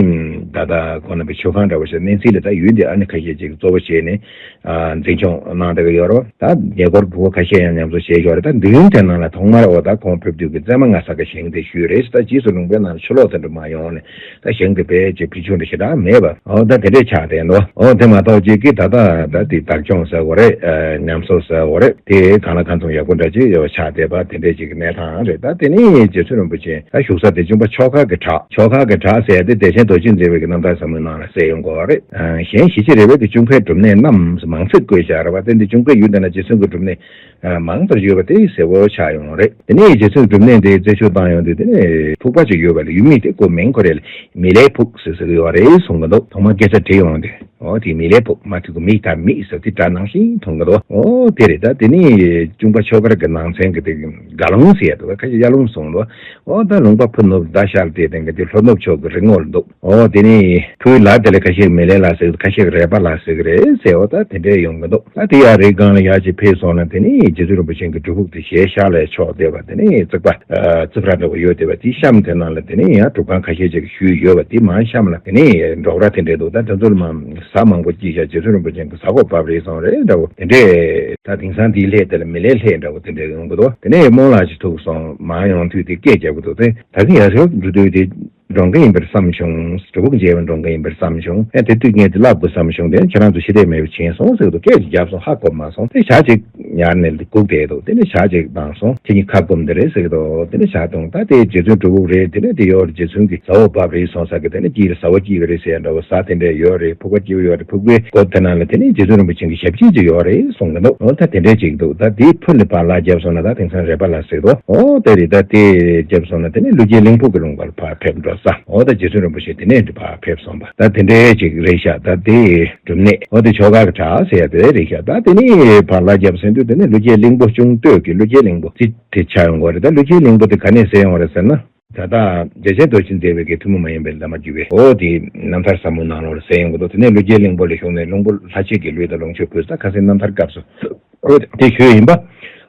ད་ལྟ་ཁོང་རྣམ་པའི་མཆོད་ཁང་འདྲ་བོ་ཞིག་གནས་ཚུལ་ལ་ད་ཡུལ་འདི་ཨ་ནི་ཁ་ཤས་ཅིག་གཙོ་བོ་བྱས་ནས། འཛིན་སྐྱོང་གནང་བསྡད་ཀྱི་ཡོད་རེད། ད་ཉེ་འཁོར་ཕྲུ་གུ་ཁ་ཤས་ཡང་ཉམས་གསོ་བྱས་ཡོད་རེད། ད་མདུན་དེ་ནང་ལ་ཐོག་མར་འོ་ད་ཁོང་ཕེབས་དུས་ཀྱི་བཙས་མ་ལྔ་ས་ག་ཞིང་དེ་ཞུས་རེད། ད་རྗེས་སུ་ལུང་པའི་ནང་ལ་ཕྱི་ལོགས་དེ་འདྲ་མ་ཡོང་ནས་ད་ཞིང་དེ་བས་ཅིག་ཕུལ་བྱུང་དེ་ཞེ་དྲག་མེད་པ་འོ་ད་དེ་འདྲས་ཆགས་བསྡད་འདུག་འོ་དེ་མ་གཏོགས་ཅིག་གི་ད་ལྟ་ད་དེ་བདག་སྐྱོང་ཟེར་དགོས་རེད། ཉམས་གསོ་ཟེར་དགོས་རེད། དེ་གང་ལ་གང་འཚམ་ཡག་པོ་འདྲ་ཅིག་ཆགས་བསྡད་པ་དེ་འདྲས་ཅིག་གི་གནས་སྟངས་རེད། ད་དེ་ནས་རྗེ་བཙུན་རིན་པོ་ཆེ་ད་བཞུགས་ས་དེ་གཅུང་པ་ཆོ་ག་གི་བྲག་ཆོ་ག་གི་བྲག་ཟེར་ཡ་དེ་བདེ་ཆེན་རྡོ་རྗེ་མཛེས་པའི་གི་རྣམ་ཐར་ཟབ་མོའི་ནང་ལ་གསལ་ཡོང་གི་ཡོད་རེད། གཞན་ཞི་བྱེད་རས་པའི་གི་གཅུང་པའི་སྒྲུབ་གནས་རྣམས་མང་ཚིག་བཀོད་བཞག་རེད་བ། དེ་འདི་གཅུང་པའི་ཡུལ་འདི་ན་རྗེ་བཙུན་གྱི་སྒྲུབ་གནས་མང་ཙམ་ཡོད་པ་དེ་གསལ་པོ་ཆགས་ཡོང་རེད། དེ་ནས་རྗེ་བཙུན་སྒྲུབ་གནས་དེ་རྩད་ཆོད་བཏང་ཡོང་དུས་དེ་ནས་ཕུག་པ་ཅིག་ཡོད་པ་ལ་ཡུལ་མིང་དེ་ཁོ་མིང་ཁོ་རེ་ལ་མི་ལའི་ཕུག་ཟེར་ཟེར་གི་ཡོད་རེད་གསུང་གི་འདུག་ཐོག་མར་སྐད་ཆ་དྲིས་ཡོང་དུས་འོ་དེ་མི་ལའི་ཕུག་མ་ཐུག་གི་མི་དང་མི་ཟེར་དེ་སྒྲ་ནང་བཞིན་མཐོང་གི་འདུག་འོ་དེ་རེད། ད་དེ་ནས་གཅུང་པ་ཆོས་དཀར་གྱི་ནང་ཚན་གྱི་དེ་དགའ་ལུང་ཟེར་ཡ་འདུག་ཁ་ཤས་ཡར་ལུང་གསུངས་འདུག་འོ་ད་ལུང་པ་ཕུ་ནུབ་ཟླ་ཤར་དེ་དེང་གི་དེ་ལྷོ་ནུབ་ཕྱོགས་ཀྱི་རི་ངོགས་ལ་འདུག་འོ་དེ་ནས་ཕུའི་ལ་དེ་ལ་ཁ་ཤས་མི་ལའི་ལ་ཟེར། ཁ་ཤས་རས་པ་ལ་ཟེར་གི་རེད་ཟེར། འོ་ད་དེ་འདྲས་ཡོང་གི་འདུག་ད་དེ་ཡར་རི་སྒང་ལ་ཡར་ཅིག་ཕེབས་སོང་ན་དེ་ནས་རྗེ་བཙུན་རིན་པོ་ཆེ་གི་སྒྲུབ་ཕུག་དེ་ཞལ་ཤར་ལ་ཕྱོགས་བསྡད་པ། དེ་ནས་རྩིག་པ་རྩིག་ཕྲ་འདྲ་བོ་ཡོད་བསྡད་པ། དེའི་གཤམ་དེ་ནང་ལ་དེ་ནས་ཡང་སྒྲུབ་ཁང་ཁ་ཤས་ཅིག་ཞུས་ཡོད་པ། དེ་མར་གཤམ་ལ་དེ་ནས་འབྲོག་ར་དེ་འདྲས་འདུག་ད་དེ་ཚོ་ལ་མར་ཟ་མང་པོ་སྐྱིད་ཤག་རྗེ་བཙུན་རིན་པོ་ཆེ་གི་ཟ་ཁོག་བབས་རེད་སོང་རེད་འདྲ་བོ་དེ་འདྲས། ད་དེང་སང་དེའི་ལྷས་དེ་ལ་མི་ལའི་ལྷས་འདྲ་བོ་དེ་འདྲས་ཡོང་གི་འདུག་དེ་ནས་རྨོ་ལགས་ཅིག་ཐུག་སོང་། མར་ཡོང་དུས་དེ་སྐད་རྒྱབ་གི་འདུག་དེ་ད་གིན་ཡར་ཞོག་འགྲོ་དུས་དེ། འགྲོ་མཁན་ཡིན་པར་བསམ་བྱུང་། སྒྲུབ་ཕུག་མཇལ་བར་འགྲོ་མཁན་ཡིན་པར་བསམ་བྱུང་། ཨེ་དེ་དུས་ངས་དེ་ལབ་དགོས་བསམ་བྱུང་། དེ་ནས་ཁྱེད་རང་ཚོ་ཤི་བདེ་མེད་པ་ཕྱིན་སོང་ཟེར་གི་འདུག་སྐད་ཅིག་བརྒྱབ་སོང་། ཧ་གོ་མ་སོང་། དེ་ཞག་ཅིག་ཉར་ནས་སྒུག་བསྡད་འདུག་དེ་ནས་ཞག་ཅིག་ལྡང་སོང་། ཁྱེད་གཉིས་ཁ་སྐོམ་འདི་རེད་ཟེར་གི་འདུག་དེ་ནས་ཞག་བཏང་། ད་དེ་རྗེ་བཙུན་སྒྲུབ་ཕུག་རེད། དེ་ནས་དེ་ཡོད་རེད། རྗེ་བཙུན་གྱི་ཟ་འོག་བབས་རེད་སོང་ཟེར་གི། དེ་ནས་དཀྱིལ་ལ་ཟ་འོག་སྐྱིད་པ་རེད་ཟེར་ཡ་འདྲ་བོ། ཟ་དེ་འདྲས་ཡོད་རེད། ཕུག་པ་སྐྱིད་པོ་ཡོད་རེད། ཕུག་པའི་སྒོ་དེ་ནང་ལ་དེ་ནས་རྗེ་བཙུན་རིན་པོ་ཆེ་གི་ཞབས་རྗེས་ཅིག་ཡོད་རེད་གསུང་གི་འདུག་འོ་ད་དེ་འདྲས་ཅིག་འདུག་ད་དེའི་ཕུ་ནས་ཕར་ལ་བརྒྱབ་སོང་ན་ད་དེང་སང་རས་པ་ལ་ཟེར་འདུག་འོ་དེ་རེད། ད་དེ་བརྒྱབ་སོང་ན་དེ་ནས་ཀླུ་རྒྱལ་གླིང་ཕུག་གི་ལུང་པར་ཕར་ཕེབས་འགྲོ་ས། འོ་ད་རྗེ་བཙུན་རིན་པོ་ཆེ་དེ་ནས་འདི་ཕར་ཕེབས་སོང་བ། ད་དེ་འདྲའི་ཅིག་རེད་ཤག་ད་དེ་སྒྲུབ་གནས་འོ་དེ་ཆོ་ག་གི་བྲག་ཟེར་ཡ་དེ་རེད་ཤག་ད་དེ་ནས་ཕར་ལ་བརྒྱབ་ཟིན་དུས་དེ་ནས་ཀླུ་རྒྱལ་གླིང་པོ། གཅུང་སྟོད་ཀྱི་ཀླུ་རྒྱལ་གླིང་པོ་རྩེ་དེ་ཆགས་ཡོང་གི་རེད། ད་ཀླུ་རྒྱལ་གླིང་པོ་དེ་ག་ནས་གསལ་ཡོང་བ་རེད་ཟེར་ན། ད་ལྟ་བདེ་ཆེན་རྡོ་རྗེ་མཛེས་པའི་གི་ཐུན་མོང་མ་ཡིན་པའི་བླ་མ་བརྒྱུད་པའི་འོ་དེ་རྣམ་ཐར་ཟབ་མོའི་ནང་ལོགས་ལ་གསལ་ཡོང་གི་འདུག་དེ་ནས་ཀླུ་རྒྱལ་གླིང་པོ་ལ་བཞུགས་ནས་གླིང་པོ་ལྷ་བྱེད་ཀྱི་ལུས་དང་ལོངས་སྤྱོད་ཕུལ་ས། ད་ཁ་སང་རྣམ་ཐར་སྐབས་སུ་འོ་དེ་ཞུས་ཡིན་པ།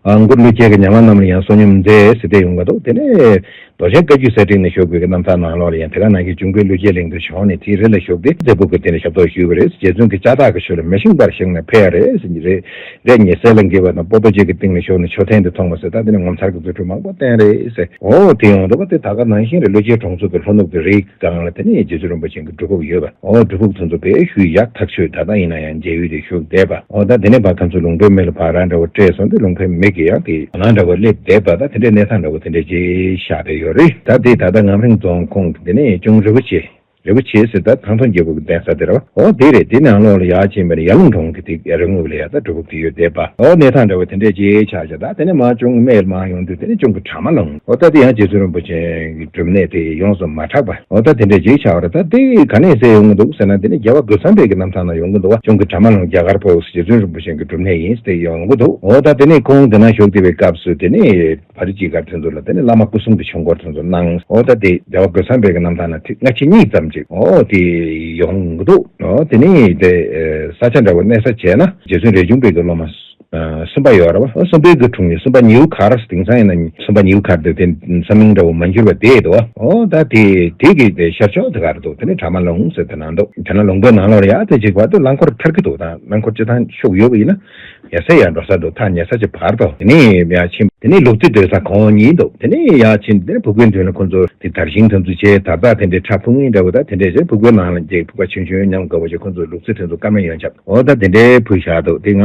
ཨ་མགུར་ཀླུ་རྒྱལ་གྱི་ཉ་མ་རྣམས་ལ་ཡང་བསོད་སྙོམས་མཛད་ཟེར་དེ་ཡོང་གི་འདུག་དེ་ནས་རྡོ་རྗེ་བཀའ་བརྒྱུད་གསེར་ཕྲེང་ནས་ཞུ་དགོས་ཀྱི་རྣམ་ཐར་ནང་ལོགས་ལ་ཡང་དེ་ག་ནང་བཞིན་གཅུང་པའི་ཀླུ་རྒྱལ་གླིང་དུ་བྱོན་ནས་དེའི་རི་ལ་བཞུགས་ཏེ་རྩེ་ཕུག་གི་སྟེང་ལ་ཞབས་ཏོག་ཞུས་པ་རེད། རྗེ་བཙུན་གྱི་ལྕགས་སྟག་གི་ཤུལ་ལ་མེ་ཤིང་པར་བཞེངས་ནས་ཕེབས་རེད་ཟེར་གྱི་རེད། རས་ཉི་ཟེར་ལ་འགེབས་པ་དང་སྤོ་ཏོ་གཅིག་གི་སྟེང་ལ་བཞུགས་ནས་མཆོད་རྟེན་དེ་མཐོང་བ་ཟེར། ད་དེ་ནས་ངོ་མཚར་གྱི་རྫུ་འཕྲུལ་མང་པོ་བསྟན་རེད་ཟེར། འོ་དེ་ཡོང་འདུག་པ། དེ་ད་ག་ནང་བཞིན་རེད། ཀླུ་རྒྱལ་གྲོང་ཚོ་གི་ལྷོ་ནུབ་ཀྱི་རིའི་སྒང་ལ་དེ་ནས་རྗེ་བཙུན་རིན་པོ་ཆེ་གི་སྒྲུབ་ཕུག་ཡོད་པ། འོ་སྒྲུབ་ཕུག་དེ་ཚོ་དཔེ་ཞུ་ཡག་ཐག་ཆོད། ད་ལྟ་ཡིན་ན་ཡང་མཇལ་ཡུལ་དེ་ཞུགས་བསྡད་པ། འོ་ད་དེ་ནས་ཕར་ཁམས་གསུམ་ལུང་པའི་མི་ལ་ཕར་རང་འདྲ་བོ་སྤྲད་སོང་དུས་ལུང་པའི་མི་གི་ཡང་དེ་ང་རང་འདྲ་བོ་སླེབས་བསྡད་པ། ད་དེ་འདྲའི་གནས་སྟངས་འདྲ་བོ་དེ་འདྲ་ཅིག་ཤར་བསྡད་ཡོད་རེད། ད་དེ་ད་ལྟ་ངམ་རིང་རྫོང་ཁོངས་ཀྱི་དེ་ནས་གཅུང་རི་བོ་ཆེ། རི་བོ་ཆེ་ཟེར་ད་ཐང་སྟོང་རྒྱལ་པོ་གི་གདན་ས་དེ་རེད་བ། འོ་དེ་རེད། དེ་ནང་ལོགས་ལ་ཡར་ཕྱིན་པ་ནི་ཡར་ཀླུང་གྲོང་གི་དེ་རི་ངོས་ལ་ཡ་ད་སྒྲུབ་ཕུག་དེ་ཡོད་བསྡད་པ། འོ་གནས་སྟངས་འདྲ་བོ་དེ་འདྲས་ཅིག་ཆགས་ཤག་ད་དེ་ནས་མར་གཅུང་སྨད་ལ་མར་ཡོང་དུས་དེ་ནས་གཅུང་གི་གྲྭ་མ་ལང་། འོ་ད་དེ་ཡང་རྗེ་བཙུན་རིན་པོ་ཆེ་གི་སྒྲུབ་གནས་དེ་ཡོངས་སུ་མ་གྲགས་པ། འོ་ད་དེ་འདྲས་ཅིག་ཆགས་པ་རེད། ད་དེ་ག་ནས་གསལ་ཡོང་གི་འདུག་ཟེར་ན་དེ་ནས་རྒྱལ་བ་རྒོད་ཚང་པའི་གི་རྣམ་ཐར་ནང་ཡོང་གི་འདུག་བ། གཅུང་གི་གྲྭ་མ་ལང་རྒྱ་གར་པོ་རྗེ་བཙུན་རིན་པོ་ཆེ་གི་སྒྲུབ་གནས་ཡིན་ཟེར་ཡོང་གི་འདུག་འོ་ད་དེ་ནས་ཁོང་དེ་ན་བཞུགས་བསྡད་པའི་སྐབས་སུ་དེ་ནས། བ་རི་གཅིག་དཀར་དེ་ཚོ་ལ་དེ་ནས་བླ་མ་སྐུ་གསུམ་གྱི་ཆོས་འཁོར་དེ་ཚོ་གནང་། འོ་ད་དེ་རྒྱལ་བ་རྒོད་ཚང་པའི་གི་རྣམ་ཐར་ན་ཐིག་སྔ་ཕྱི་གཉིས་ཙམ་ ཅིག་ཨོ་དེ་ཡོང་གི་འདུག་ཨོ་དེ་ནས་དེ་ས་ཆ་འདྲ་བོ་གནས་ས་བྱས་ན་རྗེ་བཙུན་རས་ཆུང་པའི་གི་སློབ་མ་གསུམ་པ་ཡོད་རེད་བ། གསུམ་པའི་གི་དྲུང་ཡིག་གསུམ་པ་ཉེའུ་མཁར་དེང་སང་ཡིན་ན་གསུམ་པ་ཉེའུ་མཁར་དེ་དེ་ས་མིང་འདྲ་བོ་མ་འགྱུར་བ་དེ་འདུག་ཨོ་ད་དེ་དེ་གི་དེ་ཤར་ཕྱོགས་དེ་ག་རེ་འདུག་དེ་ནས་གྲ་མ་ལུང་ཟེར་དེ་ན་འདུག་དེ་ན་ལུང་པའི་ནང་ལོགས་ལ་ཡ་དེ་ཅིག་བར་དུ་རླངས་འཁོར་ཐར་གི་འདུག་ད་རླངས་འཁོར་སྤྱི་བཏང་ཤུགས་ཡོད་པ་ཡིན་ན། ཡ་ས་ཡ་འགྲོ་ས་འདུག་ཐག་ཉེ་ས་ཅིག་བར་དུ་དེ་ནས་ཡ་ཕྱིན། དེ་ནས་ལུག་རྫི་སྡོད་ས་གོང་གཉིས་འདུག་དེ་ནས་ཡ་ཕྱིན་དེ་ནས་ཕུག་པའི་མདུན་ལ་ཁོ་ཚོ་དེ་དར་ཤིང་དེ་ཚོ་བྱས། དར་ཐག་དེ་འདྲའི་ཁྲ་ཕུང་ངེ་འདྲ་བོ་ད་དེ་འདྲས་བྱས། ཕུག་པའི་ནང་ལ་དེ་ཕུག་པ་ཆུང་ཆུང་མཉམ་དགའ་བོ་བྱས། ཁོ་ཚོ་ལུག་རྫི་དེ་ཚོ་ཀ་མེད་ཡོན་ཆབ་འོ་ད་དེ་འདྲའི་ཕུལ་བཞག་འདུག་དེ་ང་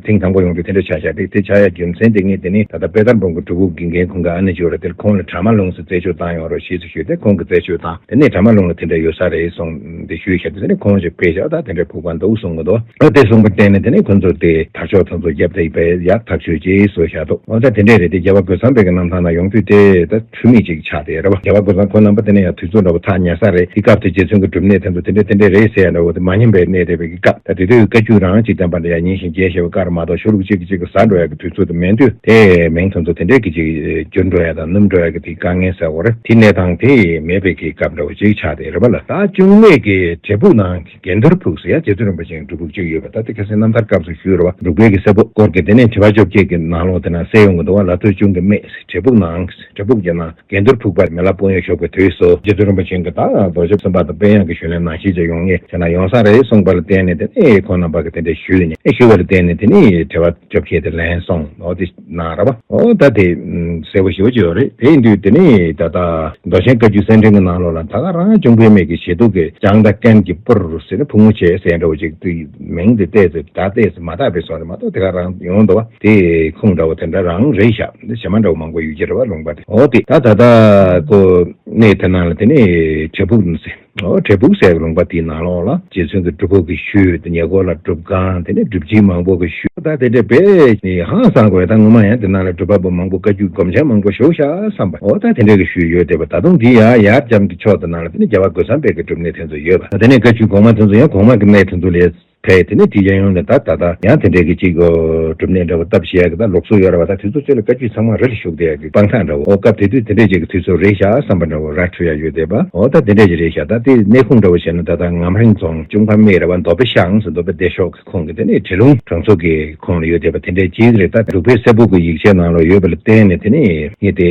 ཐེངས་དང་པོ་ཡོང་དུས་དེ་འདྲ་ཆགས་བཞག་དེ་དེ་ཆགས་ཡ་རྒྱུ་མཚན་དེ་ངས་དེ་ནས་ད་ལྟ་དཔལ་དར་འབུམ་གྱི་སྒྲུབ་ཕུག་གི་འགན་ཁུར་གི་ཨ་ནེ་ཅིག་ཡོད་རེད། དེར་ཁོང་ལ་གྲ་མ་ལུང་ཟེར་རྩད་གཅོད་བཏང་ཡོང་རོགས་ཞེས་སུ་ཞུས་ཏེ་ཁོང་གིས་རྩད་གཅོད་བཏང་། དེ་ནས་གྲ་མ་ལུང་ལ་དེ་འདྲ་ཡོད་ས་རེད་གསུངས་དེ་ཞུས་བཞག་དེ་ནས་ཁོང་ཅིག་ཕེབས་བཞག་ད་དེ་འདྲའི་ཕུག་པ་འདུག་གསུང་གི་འདུག་ཨ་དེ་གསུངས་པར་བརྟེན་ནས་དེ་ནས་ཁོ་ཚོ་དེ་དར་ལྕོག་ཚོ་ཚོ་རྒྱབ་སྟེ་ཡིན་པས་ཡག་ཐག་ཆོད་ཅེས་བཟོས་བཞག་འདུག་འོ་ད་དེ་འདྲས་རེད། དེ་རྒྱལ་བ་རྒོད་ཚང་པའི་གི་རྣམ་ཐར་ན་ཡོང་དུས་དེ་ད་འཁྲུལ་མེད་ཅིག་ཆགས་དེ་རེད་བ། རྒྱལ་བ་རྒོད་ཚང་ཁོ་རྣམ་པ་དེ་ནས་ཡང་དུས་ཚོད་འདྲ་བོ་ཐག་ཉེ་ས་རེད། དེ་སྐབས་དེ་རྗེ་བཙུན་གྱི་སྒྲུབ་གནས་དེ་ཚོ་དེ་འདྲས་དེ་འདྲས་རེད་ཟེར་ཡ་འདྲ་བོ་དེ་མ་ཉན་པའི་གནས་བསྡད་པའི་གི་སྐབས། ད་དེ་དུས་བཀའ་བརྒྱུད་རང་ཅིག་བསྟན་པ་འདྲ་ཡ་ཉིན་བཞིན་རྒྱས་བཤད་པའི་བཀའ་ར་མ་གཏོགས་ཤོ་ལུགས་གཅིག་གིས་གཅིག་གི་ཟ་འགྲོ་ཡ་གི་དུས་ཚོད་དེ་མེད་དུས་དེ་མིང་དེ་ཚོ་དེ་འདྲས་གི་ཅིག་འགྱུར་འགྲོ་ཡ་དང་ནུབ་འགྲོ་ཡ་གི་དེ་དཀའ་ངལ་ཟེར་བ་རེད། དེ་གནས་སྟངས་དེ་མེད་པའི་གི་སྐབས་འདྲ་བོ་ཅིག་ཆགས་དེ་རེད་བ་ལ། ད་གཅུང་སྨད་ཀྱི་བྲག་ཕུག་ནང་གི་དགེ་འདུན་ཕུག་ཟེར་ཡ་རྗེ་བཙུན་རིན་པོ་ཆེའི་སྒྲུབ་ཕུག་ཅིག་ཡོད་པ། ད་དེ་ཁ་སང་རྣམ་ཐར་སྐབས་སུ་ཞུས་རེད་བ། འབྲུག་པའི་གི་སྲས་པོ་སྐོར་གྱི་དེ་ནས་དྲི་བ་བཅོ་བརྒྱད་ཀྱི་ནང་ལོགས་དེ་ན་གསལ་ཡོང་གི་འདུག་བ། ལ་སྟོད་གཅུང་གི་སྨད་བྲག་ཕུག་ནང་བྲག་ཕུག་གི་ནང་དགེ་འདུན་ཕུག་པ་མི་ལ་དཔོན་གཡོག་ཞོགས་པའི་དུས་སུ་རྗེ་བཙུན་རིན་པོ་ཆེ་གིས་ད་རྡོ་རྗེ་སེམས་དཔའ་དང་དཔལ་དབྱངས་ཀྱི་ཞུས་ལན་ནང་བཞིན་ཅིག་ཡོང་ངེས་བྱས་ན་ཡོང་ས་རེད་གསུངས་པ་ལ་བརྟེན་ནས་དེ་ནས་ཁོང་རྣམ་པ་གིས་དེ་འདྲ་ཞུས་ནས་ཨེ་ཞུས་པ་ལ་བརྟེན་ནས་དེ་ནས་དྲི་བ་བཅོ་བརྒྱད་དེ་ལན་སོང་འོ་དེ་གནང་ར་བ། འོ་ད་དེ་གསལ་པོ་ཞེ་པོ་ཅིག་ཡོད་རེད། དེ་ཡིན་དུས་དེ་ནས་ད་ལྟ་མདོ་ཆེན་བཀའ་བརྒྱུད་གསེར་ཕྲེང་གི་ནང་ལོགས་ལ་ད་ག་རང་གཅུང་པོའི་སྨད་ཀྱི་ཞེ་གདུགས་ཀྱི་ལྕང་མདའ་རྐན་གྱི་སྤུར་ཟེར་ནས་ཕུང་བོ་ཆེ་ཟེར་འདྲ་བོ་ཅིག་དུས་མིང་དེ་བལྟས་ཚེ་ད་བལྟས་ཚེ་མ་དག་པའི་བཟོ་རེད་མ་གཏོགས་དེ་ག་རང་ཡོང་འདུག་བ། དེ་ཁུངས་འདྲ་བོ་དེ་འདྲ་རང་རེད་ཤག་འདི་གཞན་མ་འདྲ་བོ་མང་པོ་ཡོད་ཀྱི་རེད་བ་ལུང་པ་དེ། འོ་དེ་ད་ད་ལྟ་ཁོ་གནས་དེ་ནང་ལ་དེ་ནས་བྲག་ཕུག་ཟེར། འོ་བྲག་ཕུག་ཟེར་བའི་ལུང་པ་དེའི་ནང་ལོགས་ལ་རྗེ་བཙུན་གྱི་སྒྲུབ་ཕུག་གི་ཤུལ་དེ་ཉེ་འཁོར་ལ་སྒྲུབ་ཁང་དེ་ནས་སྒྲུབ་ཆེན་མང་པོ་གི་ཤུལ་ད་དེ་འདྲ་དཔེ་ཧང་སང་དགོས། ད་ངོ་མ་ཡང་དེ་ནང་ལ་སྒྲུབ་པ་པོ་མང་པོ་བཀའ་བརྒྱུད་སྒོམ་ཆེན་མང་པོ་བཞུགས་ཤག་བསམ་པ། འོ་ད་དེ་འདྲ་གི་ཤུལ་ཡོད་བསྡད་པ། ད་དུང་འདི་ཡར་ཡར་རྒྱབ་ཀྱི་ཕྱོགས་དེ་ནང་ལ་དེ་ནས་རྒྱལ་བ་རྒོད་ཚང་པའི་གི་སྒྲུབ་གནས་དེ་ཚོ་ཡོད་པ། དེ་ནས་བཀའ་བརྒྱུད་གོང་མ་དེ་ཚོ་ཡང་གོང་མ་གི་གནས་དེ་ཚོ་ལས། ཕེ་དེ་ནས་དེ་གཡས་གཡོན་ལ་ད་ད་ད་ཡང་དེ་འདྲའི་གི་ཅིག་གོ་སྒྲུབ་གནས་འདྲ་བོ་བཏབ་བྱེད་ཡ་གི་ད་ལུགས་སྲོལ་ཡོད་ར་བ། ད་དུས་ཚོད་ཚོད་ལ་བཀའ་བརྒྱུད་ཚང་མ་རི་ལ་བཞུགས་བསྡད་ཡ་གི་སྤང་ཐང་འདྲ་བོ། ཨོ་སྐབས་དེ་དུས་དེ་འདྲས་ཅིག་གི་དུས་ཚོད་རེད་ཤག་བསམ་པ་འདྲ་བོ་ར་འཕྲོད་ཡ་ཡོད་བསྡད་པ། ཨོ་ད་དེ་འདྲས་ཅིག་རེད་ཤག་ད་དེ་གནས་ཁུངས་འདྲ་བོ་བྱས་ན་ད་ད་ངམ་རིང་རྫོང་གཅུང་པ་སྨད་ར་བ་མདོ་དཔེ་ཤང་ཟེར་མདོ་དཔེ་བདེ་མཆོག་གི་ཁོངས་ཀྱི་དེ་ནས་བྲེ་ལུང་གྲོང་ཚོ་གི་ཁོངས་ལ་ཡོད་བསྡད་པ་དེ་འདྲས་ཅིག་རེད། ད་འབྲུག་པའི་སྲས་པོ་གི་ཡིག་ཆའི་ནང་ལ་ཡོད་པ་ལ་བརྟེན་ནས་དེ་ནས་ངས་དེ།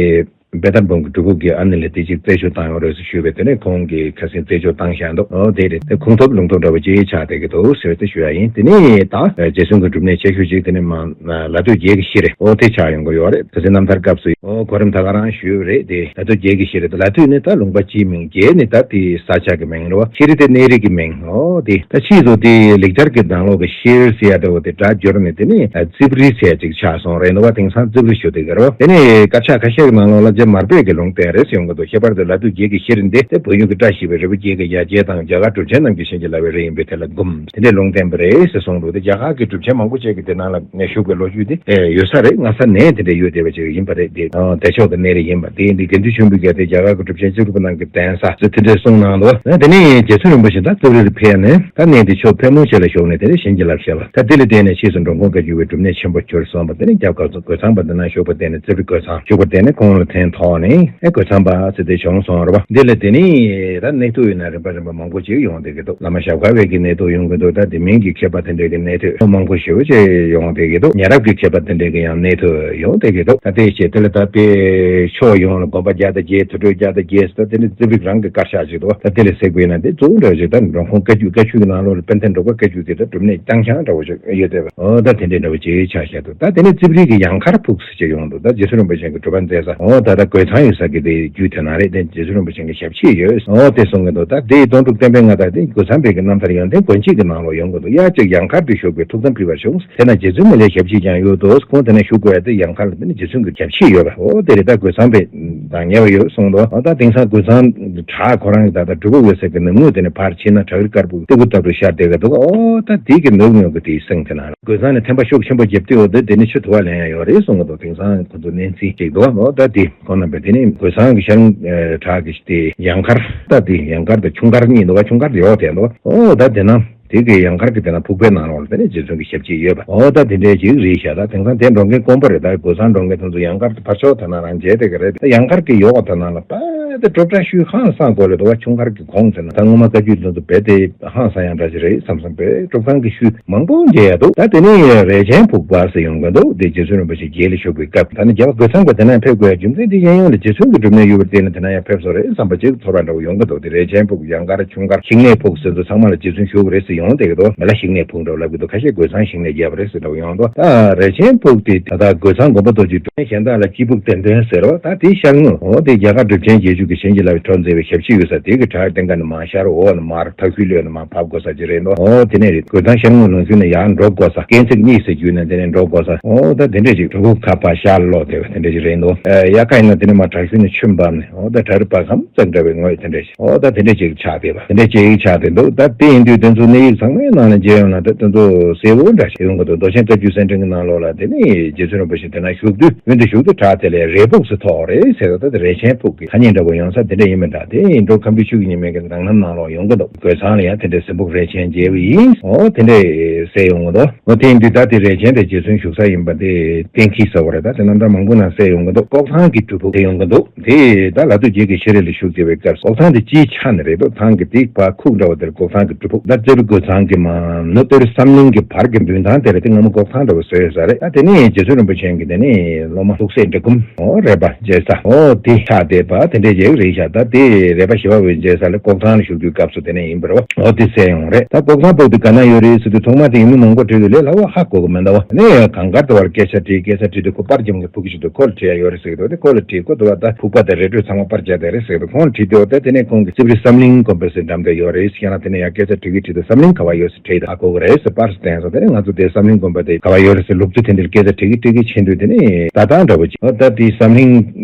དཔལ་དར་འབུམ་གྱི་སྒྲུབ་ཕུག་གི་ཨ་ནེ་ལ་དེ་ཅིག་རྩད་གཅོད་བཏང་ཡོད་རེད་ཟེར་ཞུས་པས་དེ་ནས་ཁོང་གིས་ཁ་སང་རྩད་གཅོད་བཏང་བཞག་འདུག་ཨོ་དེ་རེད། དེ་ཁུངས་ཐུབ་ལུང་ཐུབ་འདྲ་བོ་ཅིག་ཆགས་བསྡད་ཀྱི་འདུག་ཟེར་ཏེ་ཞུ་ཡ་ཡིན། དེ་ནས་ད་རྗེ་བཙུན་གྱི་སྒྲུབ་གནས་ཆེ་ཤོས་ཅིག་དེ་ནས་མ་ལ་སྟོད་བརྒྱད་ཀྱི་ཤེལ་རི་ཨོ་དེ་ཆགས་ཡོང་གི་ཡོད་རེད། ཁ་སང་རྣམ་ཐར་སྐབས་སུ་ཨོ་གོ་རིམ་ད་ག་རང་ཞུས་རེད། དེ་ལ་སྟོད་བརྒྱད་ཀྱི་ཤེལ་རི་དེ་ལ་སྟོད་ནི་ད་ལུང་པ་སྤྱིའི་མིང་བརྒྱད་ནི་ད་དེ་ས་ཆ་གི་མིང་རེད་བ། ཤེལ་རི་དེ་གནས་རི་གི་མིང་ཨོ་དེ་ད་ཕྱིས་སུ་དེ་ལེགས་སྦྱར་གྱི་ནང་ལོགས་ཀྱི་ཤེལ་ཟེར་ཡ་འདྲ་བོ་དེ་སྒྲ་བསྒྱུར་ནས་དེ་ནས་རྩིབ་རི་ཟེར་ཅིག་ཆགས་སོང་རེད་འདུག་བ། དེང་སང་རྩིབ་རི་ཞུ་དེ་གར་བ། དེ་ནས་དཀར་ཆག་ཁ་ཤས་ཀྱི་ནང་ལོགས་ལ་རྗེ་མར་པས་ཀྱི་ལུང་བསྟན་རེད་ཟེར་ཡོང་གི་འདུག་ཁྱད་པར་དུ་ལ་སྟོད་བརྒྱད་ཀྱི་ཤེལ་རི་འདི་དེ་བོད་ཡུལ་གྱི་བཀྲ་ཤིས་པའི་རི་བོ་བརྒྱད་ཀྱི་ཡ་གྱལ་དང་རྒྱ་གར་གྲུབ་ཆེན་རྣམས་ཀྱིས་བྱིན་གྱིས་བརླབས་པའི་རི་ཡིན་པས་དེ་ལ་འབུམ་དེ་འདྲའི་ལུང་བསྟན་པ་རེད་ཟེར་གསུངས་འདུག་དེ་རྒྱ་གར་གྱི་གྲུབ་ཆེན་མང་པོ་ཅིག་གིས་དེ་ནང་ལ་ནས་བཞུགས་པའི་ལོ་རྒྱུས་དེ་ཡོད་ས་རེད། སྔ་ས་ནས་དེ་འདྲ་ཡོད་བསྡད་པ་ཅིག་ཡིན་པ་རེད། དེ་བདེ་མཆོག་གི་གནས་རི་ཡིན་པ་དེ་འདི་དགེ་འདུན་ཆོས་འཕེལ་གྱིས་དེ་རྒྱ་གར་གྱི་གྲུབ་ཆེན་བཅུ་དྲུག་པོ་རྣམས་ཀྱི་གདན་ས་ཟེར་དེ་འདྲའི་གསུངས་གནང་འདུག་དེ་ནས་རྗེ་བཙུན་རིན་པོ་ཆེ་ད་རྩིབ་རི་ལ་ཕེབས་ནས་ད་གནས་འདི་ཕྱོགས་ཕལ་མོ་ཆེ་ལ་བཞུགས་ནས་དེ་ནས་བྱིན་གྱིས་བརླབས་བཞག་པ། ད་དེ་ལ་བརྟེན་ནས་ཕྱིས་སུ་འགྲོ་མགོན་བཀའ་བརྒྱུད་པའི་སྒྲུབ་གནས་ཆེན་པོ་གྱུར་སོང་བ། དེ་ནས་རྒྱབ་ཁ་རྒོད་ཚང་པ་འདི་ན་བཞུགས་པ་དེ་ནས་རྩིབ་རི་རྒོད་ཚང་བཞུགས་པ་དེ་ནས་ཁོང་ལ་ཐེངས་ཐོག་ནས་ཨེ་རྒོད་ཚང་པ་ཟེར་དེ་བྱུང་སོང་རེད་པ། འདི་ལ་དེ་ནས་ད་གནས་ཐུབ་ཡོད་ན་རིམ་པ་རིམ་པ་མང་པོ་ཅིག་ཡོང་བསྡད་ཀྱི་འདུག་བླ་མ་ཞབས་དཀར་བའི་གི་གནས་ཐུབ་ཡོང་གི་འདུག་ད་དེ་མིན་གྱི་མཁས་པ་དེ་འདྲའི་གི་གནས་ཐུབ་མང་པོ་ཞེ་པོ་ཅིག་ཡོང་བསྡད་ཀྱི་འདུག་ཉེ་རབས་ཀྱི་མཁས་པ་དེ་འདྲའི་གི་ཡང་གནས་ཐུབ་ཡོང་བསྡད་ཀྱི་འདུག་ད་དེ་བྱས་དེ་ལ་ད་དཔེ་ཕྱོགས་ཡོངས་ལ་དགོན་པ་བརྒྱ་དང་བརྒྱད་དུར་ཁྲོད་བརྒྱ་དང་བརྒྱད་ཟེར་ད་དེ་ནི་རྩིབ་རི་རང་གི་དཀར་ཆག་ཅིག་འདུག་ད་དེ་ལ་གཟིགས་པ་ཡིན་ན་དེ་གཙོ་བོ་འདྲ་ཞིག་ད་འགྲོ་མགོན་བཀའ་བརྒྱུད་བཀའ་བརྒྱུད་ཀྱི་ནང་ལོགས་ལ་དཔལ་ལྡན་འབྲུག་པ་བཀའ་བརྒྱུད་དེ་ད་སྒྲུབ་གནས་རྐྱང་རྐྱང་འདྲ་བོ་ཞིག་ཡོད་བསྡད་པ། ཨོ་ད་དེ་འདྲའི་འདྲ་བོ་ཅིག་ཆགས་བཞག་འདུག་ད་དེ་ནས་རྩིབ་རི་གི་ཡང་མཁར་ཕུག་ཟེར་ཅིག་ཡོང་འདུག་ད་རྗེ་བཙུན་རིན་པོ་ཆེ་གི་སྒྲུབ་པ་མཛད་ས་ཨོ་ད་ད་རྒོད་ཚང་ཡོད་ས་གི་དེ་རྒྱུད་དེ་ན་རེད། དེ་རྗེ་བཙུན་རིན་པོ་ཆེ་གི་ཞབས་ཕྱི་ཡོད་ཨོ་དེ་གསུང་གི་འདུག་ད་དེ་ཡི་དོན་གྲུབ་བསྟན་པའི་མངའ་བདག་དེ་རྒོད་ཚང་པའི་གི་རྣམ་ཐར་ཡོན་ཏན་དགོན་གཅིག་གི་ནང་ལོགས་ཡོང་གི་འདུག་ཡ་གཅིག་ཡང་མཁར་དུ་བཞུགས་པའི་ཐུགས་དམ་ཕུལ་བར་ཞུ། དེ་ན་རྗེ་བཙུན་མི་ལའི་ཞབས་ཕྱི་ཀྱང་ཡོད་དོ། ཁོང་དེ་ན་བཞུགས་དགོས་ཡ་དེ་ཡང་མཁར་ལ་དེ་ནི་རྗེ་བཙུན་གྱི་ཞབས་ཕྱི་ཡོད་པ། ཨོ་དེ་རེད། ད་རྒོད་ཚང་པས་དང་ཉེ་བ་ཡོད་གསུངས་འདུག་ཨོ་ད་དེང་སང་རྒོད་ཚང་བྲག་ཁོ་རང་གི་ད་ལྟ་སྒྲུབ་ཕུག་ཡོད་ས་གི་ནུབ་ངོས་དེ་ནས་ཕར་ཕྱིན་ན་བྲག་རི་དཀར་པོ་སྟེགས་བུ་ལྟ་བུ་ཤར་བསྡད་ཀྱི་འདུག་ཨོ་ད་དེ་གི་ནུབ་ངོས་ཀྱི་དེའི་སེང་དེ་ན་རྒོད་ཚང་ནས་ཐན་པ་ཤུགས་ཆེན་པོ་བརྒྱབ་དུས་ཨོ་དེ་དེ་ནི་ཆུ་དུ་བ་ལེན་ཡ་ཡོད་རེད་གསུངས་གི་འདུག་དེང་སང་ཁོ་ཚོ་གནས་ཚུལ་ཅིག་འདུག་ཨོ་ད་དེ་ཁོང་རྣམ་པས་དེ་ནི་རྒོད་ཚང་གི་ཤར་བྲག་གི་དེ་ཡང་མཁར་ད་དེ་ཡང་མཁར་དང་ཆུ་མཁར་གཉིས་འདུག་བ། ཆུ་མཁར་དེ་ཡོག་དེ་འདུག་ཨོ་ད་དེ་ན། དེ་གི་ཡང་མཁར་གྱི་དེ་ན་ཕུག་པའི་ནང་ལོགས་ལ་དེ་ནས་རྗེ་བཙུན་གྱི་ཞབས་རྗེས་ཡོད་པ། འོ་ད་དེ་འདྲའི་ཅིག་རེད་ཤག་ད་དེང་སང་དེ་འགྲོ་མཁན་དཀོན་པོ་རེད། ད་རྒོད་ཚང་འགྲོ་མཁན་དེ་ཚོ་ཡང་མཁར་དེ་ཕར་ཕྱོགས་དེ་ན་རང་མཇལ་དེ་ག་རེད། ད་ཡང་མཁར་གྱི་ཡོག་དེ་ན་ལ་པ་དེ་སྒྲུབ་གྲྭ་ཤུལ་ཧང་སང་དགོས་རེད། འདུག་བ་ཆུ་མཁར་གྱི་གོང་དེ་ན་ད་སྔོན་མ་བཀའ་བརྒྱུད་དེ་ཚོ་རྦད་དེ་ཧང་སང་ཡང་འདྲ་ཅིག་རེད་བསམ་བསམ་པའི་སྒྲུབ་ཁང་གི་ཤུལ་མང་པོ་མཇལ་ཡ་འདུག་ད་དེ་ནས་རས་ཆེན་ཕུག་པ་ཟེར་ཡོང་གི་འདུག་དེ་རྗེ་བཙུན་རིན་པོ་ཆེ་རྗེ་ལ་བཞུགས་པའི་སྐབས། ད་ནི་རྒྱལ་བ་རྒོད་ཚང་པ་དེ་ན་ཕེབས་དགོས་ཡ་རྒྱུ་མཚན་དེ་གཞན་ཡོངས་ལ་རྗེ་བཙུན་གྱི་སྒྲུབ་གནས་ཡོད་པར་བརྟེན་ནས་དེ་ན་ཡང་ཕེབས་སོ་རེད་བསམ་པ་ཅིག་ཚོར་བ་འདྲ་བོ་ཡོང་གི་འདུག་དེ་རས་ཆེན་ཕུག་ཡང་མཁར་ཆུ་མཁར་ཤིང་ནགས་ཕུག་ཟེར་ཚོ་ཚང་མ་ལ་རྗེ་བཙུན་བཞུགས་རེད་ཟེར་ཡོང་བསྡད་ཀྱི་འདུག་མི་ལ་ཤིང་ནགས་ཕུག་འདྲ་བོ་ལབ་ཀྱི་འདུག་ཁ་ཤས་རྒོད་ཚང་ཤིང་ནགས་རྒྱབ་རེད་ཟེར་འདྲ་བོ་ཡོང་འདུག་ད་རས་ཆེན་ཕུག་དེ་ད་ལྟ་རྒོད་ཚང་དགོན་པ་རྡོ་རྗེ་སྒྲུབ་གནས་གཞན་དག་ལ་སྐྱིད་ཕུག་བདེ་དོན་ཟེར་བ་ད་དེའི་ཤར་ངོས། འོ་དེ་རྒྱ་གར་གྲུབ་ཆེན་རྗེས་འཇུག་གི་གཤིན་རྗེ་ལ་བའི་ཁྲོ་མཛད་པའི་ཞབས་ཕྱི་ཡོད་ས་དེ་གི་བྲག་སྟེང་ཁ་ནས་མར་ཤར་འོག་ནས་མར་ཐག་ཤུལ་ལོས་ནས་མར་བབས་དགོས་ས་ཅིག་རེད་འདུག་འོ་དེ་ནས་རེད། རྒོད་ཚང་ཤར་ངོས་ལུང་ཤུར་ནས་ཡར་འགྲོ་དགོས་ས། སྐས་འཛེག་གཉིས་ཟེར་བརྒྱུད་ནས་དེ་ནས་འགྲོ་དགོས་ས། འོ་ད་དེ་འདྲས་ཅིག་གྲུ་གུ་ཁ་པར་ཤར་ལོག་བསྡད་པ་དེ་འདྲས་ཅིག་རེད་འདུག་ཨ་དབྱར་ཁ་ཡིན་ན་དེ་ནས་མར་བྲག་ཤུལ་ནས་ཆུ་འབབ་ནས་འོ་ད་བྲག་རི་བར་ཁམས་ཙག་འདྲ་བའི་ངོས་དེ་འདྲས་ཤིག་འོ་ད་དེ་འདྲས་ཅིག་ཆགས་བསྡད་པ་དེ་འདྲས་ཅིག་ཆགས་བསྡད་འདུག་ད་དེ་ཡིན་དུས་དེ་ཚོ་གནས་ཡིག་ཚང་མའི་ནང་ནས་མཇལ་ཡོང་ན་ད་དེ་ཚོ་གསལ་བོ་འདྲ་ཞིག་ཡོང་གི་འདུག་མདོ་ཆེན་བཀའ་བརྒྱུད་གསེར་ཕྲེང་གི་ནང་ལོགས་ལ་དེ་ནས་རྗེ་བཙུན་རིན་པོ་ཆེ་དེ་ན་བཞུགས་དུས་ཡུན་དུ་བཞུགས་དུས་བྲག་དེ་ལ་རས་ཕུག་ཟེར་ཐོགས་རེད་ཟེར་ད་ད་རས་ཆེན་ཕུག་གི་ཐ་སྙད་འདྲ་བོ་ཡོང་ས་དེ་འདྲ་ཡིན་མིན་འདྲ། དེ་ཡིན་འགྲོ་ཁམས་པའི་ཆོས་ཀྱི་ཉི་མའི་གི་ནང་ནམ་ནང་ལོགས་ཡོང་གི་འདུག་རྒོད་ཚང་ལ་ཡང་དེ་འདྲའི་གཟིམ་ཕུག་རས་ཆེན་མཇལ་བ་ཡིན། འོ་དེ་འདྲའི་གསལ་ཡོང་གི་འདུག་འོ་དེ་ཡིན་དུས་ད་དེ་རས་ཆེན་དེ་རྗེ་བཙུན་བཞུགས་ས་ཡིན་པ་དེ་གཏན་འཁེལ་ས་བ་རེད། ད་དེ་རྣམ་གྲངས་མང་པོ་ནང་གསལ་ཡོང་གི་འདུག་ལྐོག་ཐང་གི་སྒྲུབ་ཕུག་དེ་ཡོང་གི་འདུག་དེ་ད་ལ་དུ་རྗེ་གི་ཤེས་རིག་ལ་ཞུགས་བྱས་པའི་སྐབས་ལྐོག་ཐང་དེ་སྤྱིའི་ཆ་ནས་རེད་འདུག་ཐང་གི་དེ་བར་ཁུག་འདྲ་བ་དེར་ལྐོག་ཐང་གི་སྒྲུབ་ཕུག་ད་རྩེ་བའི་རྒོད་ཚང་གི་མ་ནུབ་དེར་བསམ་གླིང་གི་བར་གྱི་མདུན་ཐང་དེ་རེད། དེ་སྔ་མོ་ལྐོག་ཐང་འདྲ་བ་བཟོས་ཡོད་ས་རེད། ད་དེ་ནས་རྗེ་བཙུན་རིན་པོ་ཆེ་གི་དེ་ནས་སློབ་མ་ཐུགས་སྲས་འབྲི་གུང་འོ་རས་པ་མཇལ་ས་འོ་དེ་ཆགས་བསྡད་པ་དེ་འདྲས་ཅིག་རེད་ཤག་ད་དེ་རས་པ་ཞི་བ་འོད་མཇལ་ས་ལ་ལྐོག་ཐང་ལ་བཞུགས་དུས་སྐབས་སུ་དེ་ནས་ཡིན་པ་རེད་བ། འོ་དེ་གསལ་ཡོང་རེད། ད་ལྐོག་ཐང་ཕུག་དེ་ག་ན་ཡོད་རེད་ཟེར་དུས་ཐོག་མ་དེ་ཡུལ་མི་མང་པོ་བྲིས་དུས་ལས་སླ་བོ་ཧ་གོ་གི་མི་འདུག་བ། ནས་གང་གར་དུ་བར་སྐད་ཆ་དྲིས། སྐད་ཆ་དྲིས་དུས་ཁོ་པར་རྒྱབ་མཁན་ཕུག་གི་ཞིག་འདུག་ཁོ་ལ་དྲི་ཡ་ཡོད་རེད་ཟེར་གི་འདུག་དེ་ཁོ་ལ་དྲིས། ཁོ་དུ་བ་ད་ཕུག་པ་དང་རས་བྲིས་ཚང་མ་པར་རྒྱག་བསྡད་རེད་ཟེར་གི་འདུག་ཁོང་ལ་དྲིས་དུས་འོ་ད་དེ་ནས་ཁོང་གི་རྩིབ་རི་བསམ་གླིང་དགོན་པ་ཟེར་འགྲམ་དུ་ཡོད་རེད་ཟེར་ན་དེ་ནས་ཡང་སྐད་ཆ་དྲི་གི་དྲིས་དུས་བསམ་གླིང་ག་བ་ཡོད་ཟེར་དྲིས་དུས་ཧ་གོ་གི་རེད་ཟེར་པར་བསྟན་སོང་། དེ་ནས་ང་ཚོ་དེ་བསམ་གླིང་དགོན་པ་དེ་ག་བ་ཡོད་རེད་ཟེར་ལུག་རྫི་དེ་འདྲར་སྐད་ཆ་དྲི་གི་དྲི་གི་ཕྱིན་དུས་དེ་ནས་ད་ལྟ་འདྲ་བོ་ཅིག་འོ་ད་དེ་བསམ་གླིང་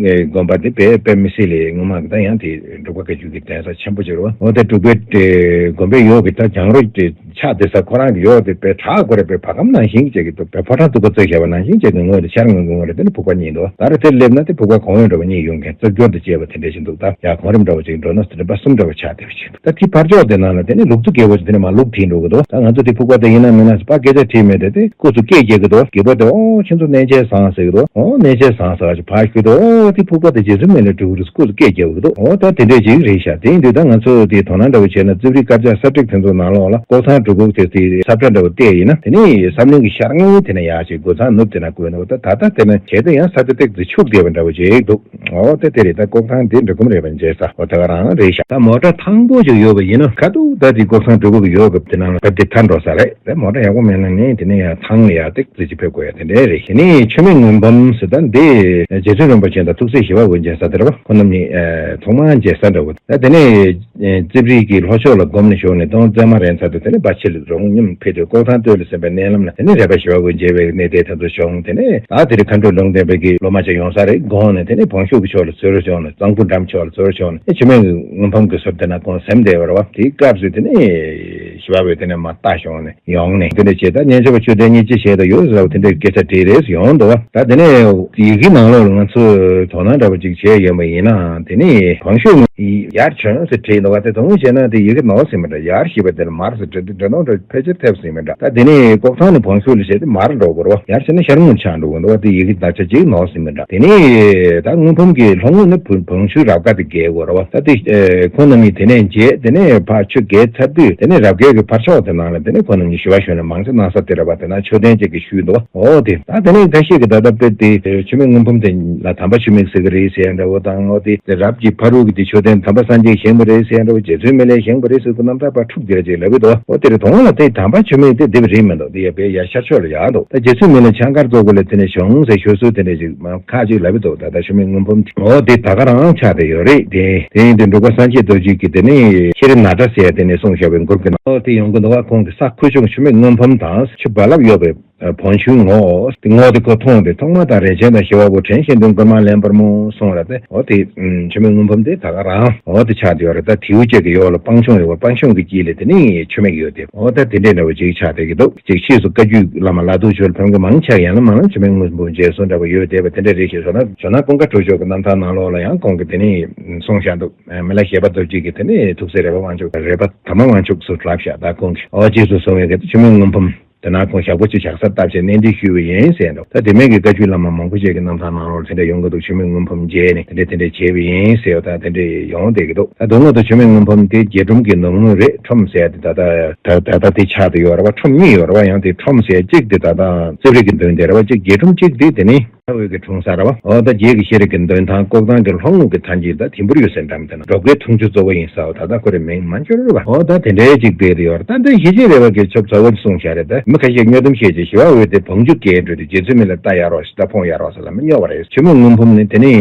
དགོན་པ་དེ་དཔེ་དཔེ་མི་སྲིད་ལས་ངོ་མ་གི་ད་ཡང་དེ་འབྲུག་པ་བཀའ་བརྒྱུད་ཀྱི་གདན་ས་ཆེན་པོ་ཅིག་རེད་བ། འོ་ད་འབྲུག་པའི་དགོན་པའི་ཡོག་གི་ད་གྱང་རོ་དེ་ཆགས་བསྡད་ས་ཁོ་རང་གི་ཡོག་དེ་དཔེ་བྲག་སྐོར་རེ་དཔེ་བར་ཁམས་ནང་བཞིན་གྱི་ཅིག་གི་འདུག་དཔེ་ཕོ་བྲང་ཐུག་པ་བརྩེགས་བཞག་པ་ནང་བཞིན་ཅིག་གི་ངོས་དེ་ཤར་ངོས་ཀྱི་ངོས་ལ་དེ་ནི་ཕུག་པ་གཉིས་འདུག་ད་རེས་དེར་སླེབས་ན་དེ་ཕུག་པ་གང་ཡོད་འདྲ་བ་གཉིས་ཡོང་མཁན་རྩིབས་སྐྱོར་དུ་བཅད་པ་དེ་འདྲ་ཞིག་འདུག་ད་ཡ་གོང་རིམ་འདྲ་བ་ཅིག་འགྲོ་ན་རིམ་པ་གསུམ་འདྲ་བ་ཆགས་བསྡད་པ་ཅིག་འདུག་ད་དེའི་ཕར་ཕྱོགས་དེ་ནང་ལ་དེ་ནི་ལུག་རྫི་རྒྱལ་པོ་ཅིག་དེ་ནི་མར་ལུག་དྲིས་འགྲོ་གི་འདུག་ད་ང་ཚོ་དེ་ཕུག་པ་དེ་ཡིན་ན་མིན་ན་ཕར་སྐད་ཆ་དྲིས་མེད་དེ་དེ་སྐུ་གཟུགས་སྐད་རྒྱག་གི་འདུག་རྒྱལ་པོ་དེ་ཨོ་ཁྱེད་ཚོ་གནས་མཇལ་བཟང་ཟེར་གི་འདུག་ཨོ་གནས་མཇལ་བཟང་ཟེར་བ་ཅིག་ཕར་ཞུས་འདུག་ཨོ་དེ་ཕུག་པ་དེ་རྗེ་བཙུན་མི་ལ་འགྲོ་གི་རེད་སྐུ་གཟུགས་སྐད་རྒྱག་གི་འདུག་ཨོ་ད་དེ་འདྲས་ཅིག་རེད་ཤག་དེ་ཡིན་དུས་ད་ང་ཚོ་དེ་དོ་སྣང་འདྲ་བོ་བྱས་ན་རྩིབས་རིའི་དཀར་ཆག་ས་བྲིག་དེ་ཚོ་ནང་ལོགས་ལ་ལྐོག་ཐང་སྒྲུབ་ཕུག་དེ་དེ་ས་བཀྲ་འདྲ་བོ་བལྟས་ཡིན་ན་དེ་ནི་བསམ་གླིང་གི་ཤར་ངོས་དེ་ན་ཡར་ཅིག་རྒོད་ཚང་ནུབ་དེ་ན་བཀོད་འདུག་ད་ད་ལྟ་དེ་ན་གལ་ཏེ་ཡང་ས་དེ་ཏིག་ཙི་འཁྱུག་བསྡད་པ་འདྲ་བོ་ཅིག་འདུག་ཨོ་དེ་དེ་རེད། ད་ལྐོག་ཐང་དེ་འབྲི་གུང་རས་པ་མཇལ་ས་ཨོ་ད་ག་རང་རེད་ཤག་ད་མོ་ཊ་ཐང་པོ་ཅིག་ཡོད་པ་ཡིན་ན་ཁ་ཐུག་ད་དེ་ལྐོག་ཐང་སྒྲུབ་ཕུག་ཡོད་སྐབས་དེ་ནང་ལ་ཕར་དེ་ཐར་འགྲོ་ས་རེད། དེ་མོ་ཊ་ཡག་པོ་མེད་ན་ནི་དེ་ནས་ཡང་ཐང་ལ་ཡར་ཏིག་ཙི་ཅིག་ཕེབས་དགོས་ཡ་དེ་འདྲས་རེད། དེ་ནས་ཆུ་སྨད་དངུལ་ཕམ་ཟེར་ད་འདི་རྗེ་བཙུན་རིན་པོ་ཆེ་དང་ཐུགས་སྲས་ཞི་བ་འོད་མཇལ་ས་དེ་རེད་བ། ཁོ་རྣམ་གཉིས་ཐོག་མར་མཇལ་ས་འདྲ་བོ། ད་དེ་ནས་རྩིབས་རིའི་གི་ལྷོ་ཕྱོགས་ལ་བསྒོམས་ནས་བཞུགས་ནས་སྟོང་བཙན་མ་རན་ཚར་དུས་དེ་ནས་འབའ་ཕྱི་ལ་རོང་སྙོམས་ཕེབས་དུས་ལྐོག་ཐང་སྟོད་ལ་ཟིན་པའི་མནལ་ལམ་ལ་དེ་ནས་རས་པ་ཞི་བ་འོད་མཇལ་བའི་གནས་དེ་དེ་ཚོ་བྱུང་། དེ་ནས་ད་དེ་རིང་མཁའ་འགྲོ་ལུང་བསྟན་པའི་གི་སློབ་མ་ཅིག་ཡོང་ས་རེད་དགོངས་ནས་དེ་ནས་བང་ཤུག་གི་ཕྱོགས་ལ་འཚོལ་བྱུང་ནས་གཙང་པོ་འགྲམ་ཕྱོགས་ལ་འཚོལ་བྱུང་ནས་ཆུ་སྨད་དངུལ་ཕམ་གི་ཟུར་དེ་ན་ཁོང་ཟིན་བསྡད་པ་རེད་བ། དེའི་སྐབས་སུ་དེ་ནས་ཞི་བ་འོད་དེ་ནས་མར་ལྟ་བྱུང་ནས། ཡོང་ནས་དེ་འདྲ་བྱས་ད་སྙན་ཆ་བ་ཆོས་ལྡན་སྙིང་རྗེ་བྱས་ད་ཡོད་ཟེར་བ་དེ་འདྲའི་སྐད་ཆ་དྲིས་རེས་ཡོང་འདུག་བ། ད་དེ་ནས་ཡི་གེ་ནང་ལོགས་ལ་ང་ཚོས་དོ་སྣང་འདྲ་བ་ཅིག་བྱས་ཡོད་པ་ཡིན་ན་དེ་ནས་བང་ཤུག་ཡར་བྱོན་ཟེར་བྲིས་འདུག་བ། དེ་དོན་དངོས་བྱས་ན་དེ་ཡི་གེ་ནོར་ཟིན་མི་འདྲ། ཡར་ཞེས་པ་དེ་ལ་མར་ཟེར་བྲིས་དེ་འདྲ་ནོར་འདྲ་ཕལ་ཆེར་ཐེབས་ཟིན་མི་འདྲ། ད་དེ་ནས་ལྐོག་ཐང་ནས་བང་ཤུག་ལ་བྱས་ཏེ་མར་འགྲོ་དགོས་རེད་བ། ཡར་བྱས་ན་ཤར་ངོས་ཆགས་འགྲོ་དགོས་འདུག་བ། དེ་ཡི་གེ་དག་ཆ་གཅིག་ནོར་ཟིན་མི་འདྲ། དེ་ནས་ད་དངུལ་ཕམ་གྱི་ལྷོ་ངོས་ནས་བང་ཤུག་རབ་དགའ་དེ་བརྒལ་དགོས་རེད་བ། ད་དེ་ཁོང་རྣམ་གཉིས་དེ་ནས་མཇལ་དེ་ནས་ཕར་ཆུ་བརྒལ་ཚར་དུས་དེ་ནས་རབ་རྒྱས་ཀྱི་ཕར་ཕྱོགས་དེ་ནང་ལ་དེ་ནས་ཁོ་རྣམ་གཉིས་ཞི་བ་བྱོན་ནས་མང་ཆེ་གནང་ས་དེ་རེད་པ། དེ་ན་མཆོད་རྟེན་ཅིག་གི་ཤུལ་འདུག་ཨོ་དེ་ད་དེ་ནས་འགའ་ཤས་ཀྱིས་ད་ལྟ་དཔེ་དེ་ཆུ་སྨད་དངུལ་ཕམ་དེ་ལ་དམ་པ་ཆུ་སྨད་ཟེར་གི་རེད་ཟེར་ཡ་འདྲ་བོ་དང་། ཨོ་དེ་དེ་རབ་ཀྱི་ཕ་རོལ་གྱི་དེ་མཆོད་རྟེན་དམ་པ་སངས་རྒྱས་བཞེངས་པ་རེད་ཟེར་ཡ་འདྲ་བོ། རྗེ་བཙུན་མི་ལས་བཞེངས་པ་རེད་ཟེར་དུས་རྣམ་ཐར་པ་འཁྲུག་དེ་ར་ཅིག་ལབ་གི་འདུག་ཨོ་དེ་རེད། དོན་ལ་དེ་དམ་པ་ཆུ་སྨད་དེ་དེ་བ་རེད་མི་འདུག་དེ་ཡ་དཔེ་ཡ་ཤར་ཕྱོགས་ལ་ཡག་འདུག་ད་རྗེ་བཙུན་མི་ལ་ཕྱག་འཁར་བཙུགས་པ་ལ་དེ་ནས་བྱུང་ཟེར་ཤོད་སྲོལ་དེ་འདྲ་ཅིག་མ་ཁག་ཅིག་ལབ་ཀྱི་འདུག་ད་ལྟ་ཆུ་སྨད་དངུལ་ཕམ་དེ་ཨོ་དེ་ད་ག་རང་ཆགས་བསྡད་ཡོད་རེད། དེ་དེ་ཡིན་དུས་འབྲུག་པ་སངས་རྒྱས་རྡོ་རྗེ་གིས་དེ་ནས་ཤེས་རབ་ནཱ་ད་ཟེར་ཡ་དེ་ནས་གསུངས་བཞག་པའི་མགུར་གྱི་ནང་ཨོ་དེ་ཡོང་གི་འདུག་བ། ཁོང་གི་ས་ཁུ་ཆུང་ཆུ་སྨད་དངུལ་ཕམ་དང་ཆུ་རྦ་རླབས་གཡོ་བའི་ བོན་ཆུང་ངོ་། དེ་ངོ་དེ་ཁོ་མཐོང་དེ་ཐོག་མ་དང་རས་ཆེན་དང་ཞི་བ་པོ་དྲན་ཤེས་དོན་ཀུན་མ་ལེན་པར་མོ་གསུངས་ར། དེ་འོ་དེ་མཆོད་མེ་སྔོན་འཕུམ་དེ་ད་ག་རང་འོ་དེ་ཆགས་དེ་ཡོད་རེད། ད་དེའུ་གཅིག་གི་ཡོག་ལ་སྤང་ཆུང་ཡོད་པ། སྤང་ཆུང་གི་དཀྱིལ་ལ་དེ་ནི་མཆོད་མེ་ཡོད་དེ། འོ་ད་དེ་འདྲའི་འདྲ་བོ་ཅིག་ཆགས་བསྡད་ཀྱི་འདུག་ཅིག་ཕྱིས་སུ་བཀའ་བརྒྱུད་བླ་མ་ལ་དུ་ཆོས་ལ་ཕེབས་མཁན་མང་ཆེ་ཡང་ན་མང་ན་མཆོད་མེ་སྔོན་འཕུམ་མཇལ་སོང་འདྲ་བོ་ཡོད་བསྡད་པ་དེ་འདྲ་རེད་ཤག་ཞོ་ན་ཞོ་ན་ཀུན་དགའ་གྲུབ་མཆོག་གི་རྣམ་ཐར་ནང་ལོགས་ལ་ཡང་ཁོང་གིས་དེ་ནི་གསུངས་བཞག་འདུག་མི་ལ་བཞད་པ་རྡོ་རྗེ་གིས་དེ་ནི་ཐུགས་སྲས་རས་པ་དབང་ཕྱུག་རས་པ་དར་མ་དབང་ཕྱུག་སུ་ལབ་བཞག་ད་ཁོང་གིས་འོ་རྗེས་སུ་བཟུང་བའི་གི་མཆོད་མེ་སྔོན་འཕུམ། དེ་ན་ཁོང་ཞག་པོ་ཅིག་ཞག་སར་བཏབ་བྱས་གནས་འདྲེན་ཞུས་པ་ཡིན་ཟེར་འདུག་ད་དེ་མིན་གྱི་བཀའ་བརྒྱུད་བླ་མ་མང་པོ་ཞིག་གི་རྣམ་ཐར་ནང་ལོགས་དེ་འདྲ་ཡོང་གི་འདུག་མཆོད་མེ་སྔོན་འཕུམ་མཇལ་ནས་དེ་འདྲ་དེ་འདྲ་བྱས་པ་ཡིན་ཟེར་བ་དང་དེ་འདྲ་ཡོང་བསྡད་ཀྱི་འདུག་ད་དོན་དངོས་དུ་མཆོད་མེ་སྔོན་འཕུམ་དེ་རྒྱས་འབྲོམ་གྱི་ནོར་དངུལ་རེད། ཁྲོམ་ཟེར་ཡ་དེ་ད་ལྟ་ད་ད་ལྟ་དེ་ཆགས་བསྡད་ཡོད་རེད་བ། ཁྲོམ་གཉིས་ཡོད་རེད་བ། ཡང་དེ་ཁྲོམ་ཟེར་ཡ་གཅིག་དེ་ད་ལྟ་རྩིབ་རི་གི་མདུན་དེ་རེད་བ། གཅིག་རྒྱས་འབྲོམ་གཅིག་དེ་དེ་ནི་ཁ་བའི་གི་འཁྲུངས་ས་རེད་བ། འོ་ད་རྒྱས་ཀྱི་ཤེས་རིག་གི་མདུན་ཐང་ལྐོག་ཐང་གི་ལྷོ་ངོས་ཀྱི་ཐང་དཀྱིལ་ད་ཐིམ་ཕུར་གཡུ་སའི་འགྲམ་དེ་ན་འབྲོག་པའི་འཐུང་ཆུ་གཙོ་བོ་ཡིན་ས་བ། ད་ལྟ་ཁོ་རའི་མིང་མ་འབྱོར་བ། འོ་ད་དེ་འདྲའི་ཅིག་དཔེ་དེ་ཡོད་རེད། ད་འདི་ཞི་བྱེད་རས་པ་གི་ཆབ་ཚ་བོ་གསུངས་བཞག་རེད། ད་མི་ཁ་ཤས་དངོས་དུམ་ཤེས་ཀྱི་ཞི་བ་འོད་དེ་བོང་ཆུ་རྒྱས་འགྲོ་དུས་རྗེ་བཙུན་མི་ལ་རྟ་གཡར་རོགས་ཤིག་རྟ་ཕོང་གཡར་རོགས་ཟེར་ལ་མི་སྨྱོ་བ་རེད། མཆོད་མེ་སྔོན་འཕུམ་ནི་དེ་ནི་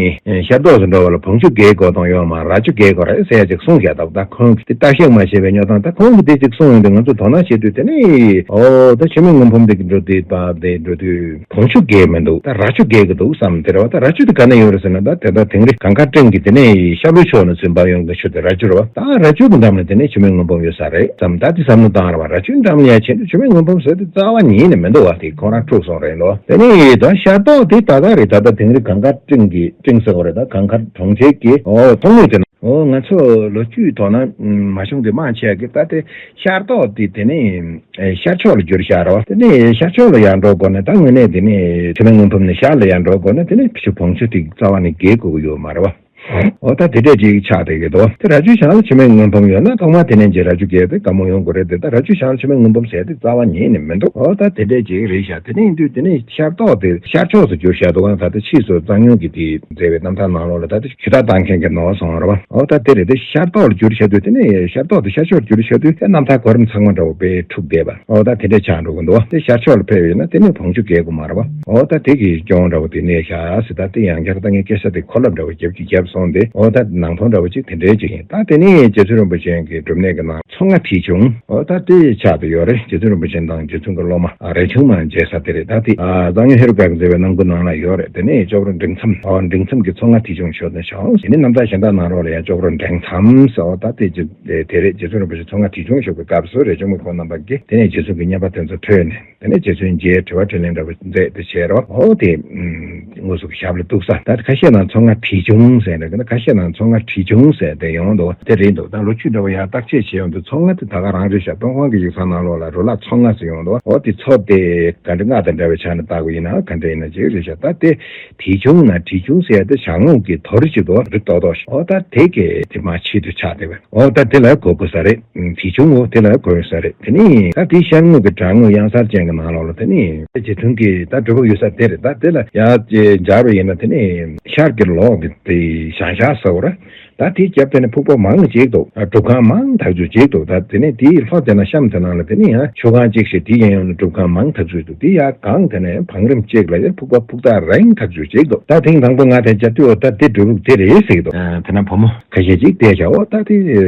ཤར་ཏོག་སུ་འགྲོ་བ་ལ་བོང་ཆུ་རྒྱས་དགོས་དང་ཡོད་མ་ར་ཆུ་རྒྱས་དགོས་རེད་ཟེར་ཡ་ཅིག་གསུངས་བཞག་ད་ད་ཁོང་གིས་དེ་བརྟག་དཔྱད་མ་བྱས་པའི་སྨྱོ་སྟངས། ད་ཁོང་གིས་དེ་ཅིག་གསུངས་ཡོང་དུས་ང་ཚོས་དོ་སྣང་བྱེད་དུས་དེ་ནི་འོ་ད་མཆོད་མེ་སྔོན་འཕུམ་དེ་གི་འགྲོ་དུས་པ་དེ་འགྲོ་དུས། བོང་ཆུ་རྒྱས་མི་འདུག་ད་ར་ཆུ་རྒྱས་ཀྱི་འདུག་བསམ་དེ་རེད་བ། ད་ར་ཆུ་དེ་ག་ནས་ཡོང་རེད་ཟེར་ན། ད་དེ་ལྟར་དིང་རི་གངས་དཀར་སྤྲིན་གྱི་དེ་ནས་ཤར་ལྷོ་ཕྱོགས་ནས་ཚུར་འབབ་ཡོང་གི་ཆུ་དེ་ར་ཆུ་རེད་བ། ད་ར་ཆུ་གི་འགྲམ་ལ་དེ་ནས་མཆོད་མེ་སྔོན་འཕུམ་ཡོད་ས་རེད་བསམ། ད་དེ་བསམ་བློ་བཏང་རེད་བ། ར་ཆུའི་འགྲམ་ལ་ཡ་ཕྱིན་དུས་མཆོད་མེ་སྔོན་འཕུམ་ཟེར་དེ་རྩ་བ་ཉིད་ནས་མི་འདུག་བ། དེ་ཁོང་རང་འཁྲུག་སོང་རེད་ལོ། དེ་ནས་ད་ཤར་ཏོག་དེ་ད་ལྟ་རེད། ད་ལྟ་དིང་རི་གངས་དཀར་སྤྲིན་གྱི་སྤྲིན་ཟེར་བ་རེད། ད་གངས་དཀར་གྲོང་ཁྱེར་གྱི་འོ་ཐོག་ངོས་དེ་ན། འོ་ང་ཚོ་ལོ་རྒྱུས་ཐོག་ན་མ་བྱུང་དེ་མང་ཆེ་གི་ད་དེ་ཤར་ཏོག་དེ་དེ་ནས། ཨེ་ཤར་ཕྱོགས་ལ་བསྒྱུར་བཞག་རོ། དེ་ནས་ཤར་ཕྱོགས་ལ་ཡར་འགྲོ་དགོས་ན་ད་དངོས་གནས་དེ་ནས་མཆོད་མེ་སྔོན་འཕུམ་ནས་ཤར་ལ་ཡར་འགྲོ་དགོས་ན་དེ་ནས་ཕྱི་བོང་ཆུ་དེ་རྩ་བ་ནས་རྒལ་དགོས་ཀྱི་ཡོད་མ་རེད་བ། འོ་ད་དེ་འདྲས་ཅིག་ཆགས་བསྡད་ཀྱི་འདུག་དེ་ར་ཆུ་བྱང་ལ་མཆོད་མེ་སྔོན་འཕུམ་ཡོད་ན་ཐོག་མར་དེ་ནས་རྗེ་ར་ཆུ་རྒྱས་དེ་དགའ་མོ་ཡོང་དགོས་རེད་དེ། ད་ར་ཆུ་བྱང་ལ་མཆོད་མེ་སྔོན་འཕུམ་ཟེར་དེ་རྩ་བ་ཉིད་ནས་མི་འདུག་འོ་ད་དེ་འདྲས་ཅིག་རེད་ཤག་དེ་ནས་ཡིན་དུས་དེ་ནས་ཤར་ཏོག་དེ་ཤར་ཕྱོགས་སུ་བསྒྱུར་བཞག་འདུག་ཨང་། ད་ལྟ་ཕྱིས་སུ་གཙང་སྨྱོན་གྱི་དེ་མཛད་པའི་རྣམ་ཐར་ནང་ལོགས་ལ་ད་ལྟ་ཞུ་དག་བཏང་མཁན་གྱི་ནོར་སོང་རེད་བ། འོ་ད་དེ་རེད། དེ་ཤར་ཏོག་ལ་བསྒྱུར་བྱ་དུས་དེ་ནས་ཤར་ཏོག་དེ་ཤར་ཕྱོགས་བསྒྱུར་བྱ་དུས་དེ་རྣམ་ཐར་གོ་རིམ་ཚང་མ་འདྲ་བོ་དཔེ་འཁྲུག་བསྡད་པ། འོ་ད་དེ་འདྲས་ཆགས་འགྲོ་གི་འདུག་དེ་ཤར་ཕྱོགས་ལ་ཕེབས་ཡོད་ན་དེ་ནས་བོང་ཆུ་རྒྱས་དགོས་མ་རེད་བ། འོ་ད་དེ་གི་སྐྱོན་འདྲ་བོ་དེ་གནས་ཤག་ཟེར། ད་དེ་ཡང་བསྐྱར་ད་ངས་སྐད་ཆ་དེ་གོ་ལབ་འདྲ་བོ་རྒྱབ་ཀྱི་རྒྱབ་སོང་སྟེ། འོ་ད་ནང་དོན་འདྲ་བོ་ཅིག་དེ་འདྲས་ཅིག་ཡིན། ད་དེ་ནས་རྗེ་བཙུན་རིན་པོ་ཆེ་གི་སྒྲུབ་གནས་ཀྱི་ནང་། མཚོ་རྔ་དྲིལ་ཆུང་། འོ་ད་དེ་ཆགས་བསྡད་ཡོད་རེད། རྗེ་བཙུན་རིན་པོ་ཆེ་དང་རྗེ་བཙུན་གྱི་སློབ་མ་རས་ཆུང་མ་མཇལ་ས་དེ་རེད། ད་དེ་གཙང་སྨྱོན་ཧེ་རུ་ཀ་གིས་མཛད་པའི་རྣམ་མགུར་ནང་ལ་ཡོད་རེད། དེ་ནས་ཅོག་རོ་འབྲིང་མཚམས། འོ་འབྲིང་མཚམས་ཀྱི་མཚོ་རྔ་དྲིལ་ཆུང་ཞོར་ནས་བྱུང་། དེ་ནས་རྣམ་ཐར་གཞན་དག་ནང་ལོགས་ལ་ཡང་ཅོག་རོ་འབྲིང་མཚམས་ཟེར། འོ་ད་དེ་ཅི་དེ་རེད། རྗེ་བཙུན་རིན་པོ་ཆེ་མཚོ་རྔ་དྲིལ་ཆུང་བཞུགས་པའི་སྐབས་སུ་རས་ཆུང་མ་ཁོང་རྣམ་པ་གིས་དེ་ནས་རྗེ་བཙུན་གྱི་བསྙེན་པ་དེ་ཚོ་ཐོས་ནས། དེ་ནས་རྗེ་བཙུན་མཇལ་དྲི་བ་དྲིས་ལན་འདྲ་བོ་མཛད་དེ་བྱས་རོགས། འོ་དེ་དངོས་སུ་ཞབས་ལ་གཏུགས་ས། ད་ཁ་ཤས་ནང་མཚོ་རྔ་དྲིལ་ཆུང་ཟེར་འདྲ་གི་ན། ཁ་ཤས་ནང་མཚོ་རྔ་དྲིལ་ཆུང་ཟེར་དེ་ཡོང་འདུག་དེ་རེད་འདུག་ད་ལོ་རྒྱུས་འདྲ་བོ་ཡང་བརྟག་དཔྱད་བྱེད་ཡོང་དུས་མཚོ་རྔ་དེ་ད་ག་རང་རེད་ཤག་སྟོང་ཁང་གི་ཡིག་ཚང་ནང་ལོགས་ལ་རུ་ལག་མཚོ་རྔ་ཟེར་ཡོང་འདུག་འོ་དེ་མཚོ་དེ་ག་འདྲ་རྔ་དང་འདྲ་བའི་ཆ་ནས་བཏགས་པ་ཡིན་ན་ག་འདྲ་ཡིན་ན་ཅིག་རེད་ཤག་ད་དེ་དྲིལ་ཆུང་ན་དྲིལ་ཆུང་ཟེར་ཡ་དེ་བྱ་རྔོག་གི་དོ་རི་ཅིག་འདུག་རི་ཏོག་ཏོག་ཞིག་འོ་ད་དེ་གི་དེ་མ་ཕྱེད་དུ་ཆགས་བསྡད་པ། འོ་ད་དེ་ལ་གོ་དགོས་ས་རེད། དྲིལ་ཆུང་འོ་དེ་ལ་གོ་ས་རེད། དེ་ནི་ད་དེ་ཤར་ངོས་ཀྱི་བྲག་ངོས་གཡང་གཟར་ཅན་གྱི་ནང་ལོགས་ལ་དེ་ནི་རྗེ་བཙུན་གྱི་ད་སྒྲུབ་ཕུག་ཡོད་ས་དེ་རེད། ད་དེ་ལ་ཡར་སྦྱར་བ་ཡིན་ན་དེ་ནི་ཤར་གྱི་ལོགས་ཀྱི་དེ་བྱང་ཤར་ཟེར་བ་རེད། ད་དེའི་རྒྱབ་དེ་ནི་ཕུག་པ་མང་ཅིག་འདུག་སྒྲུབ་ཁང་མང་ཐག་ཆོད་ཅིག་འདུག་ད་དེ་ནི་དེའི་ལྷོ་དེ་ན་གཤམ་དེ་ནང་ལ་དེ་ནི་ཡང་ཆུ་སྒང་གཅིག་ཞིག་དེའི་གཡས་གཡོན་ལ་སྒྲུབ་ཁང་མང་ཐག་ཆོད་འདུག་དེ་ཡར་སྒང་དེ་ནི་བང་རིམ་གཅིག་ལ་ཡང་ཕུག་པ་ཕུག་ཐག་རིང་ཐག་ཆོད་ཅིག་འདུག་ད་ཐེངས་དང་པོ་ང་དེ་མཇལ་དུས་འོ་ད་དེ་སྒྲུབ་ཕུག་དེ་རེད་ཟེར་གྱི་འདུག་དེ་ན་བུ་མོ་ཁ་ཤས་ཅིག་བལྟས་བྱ། འོ་ད་དེ་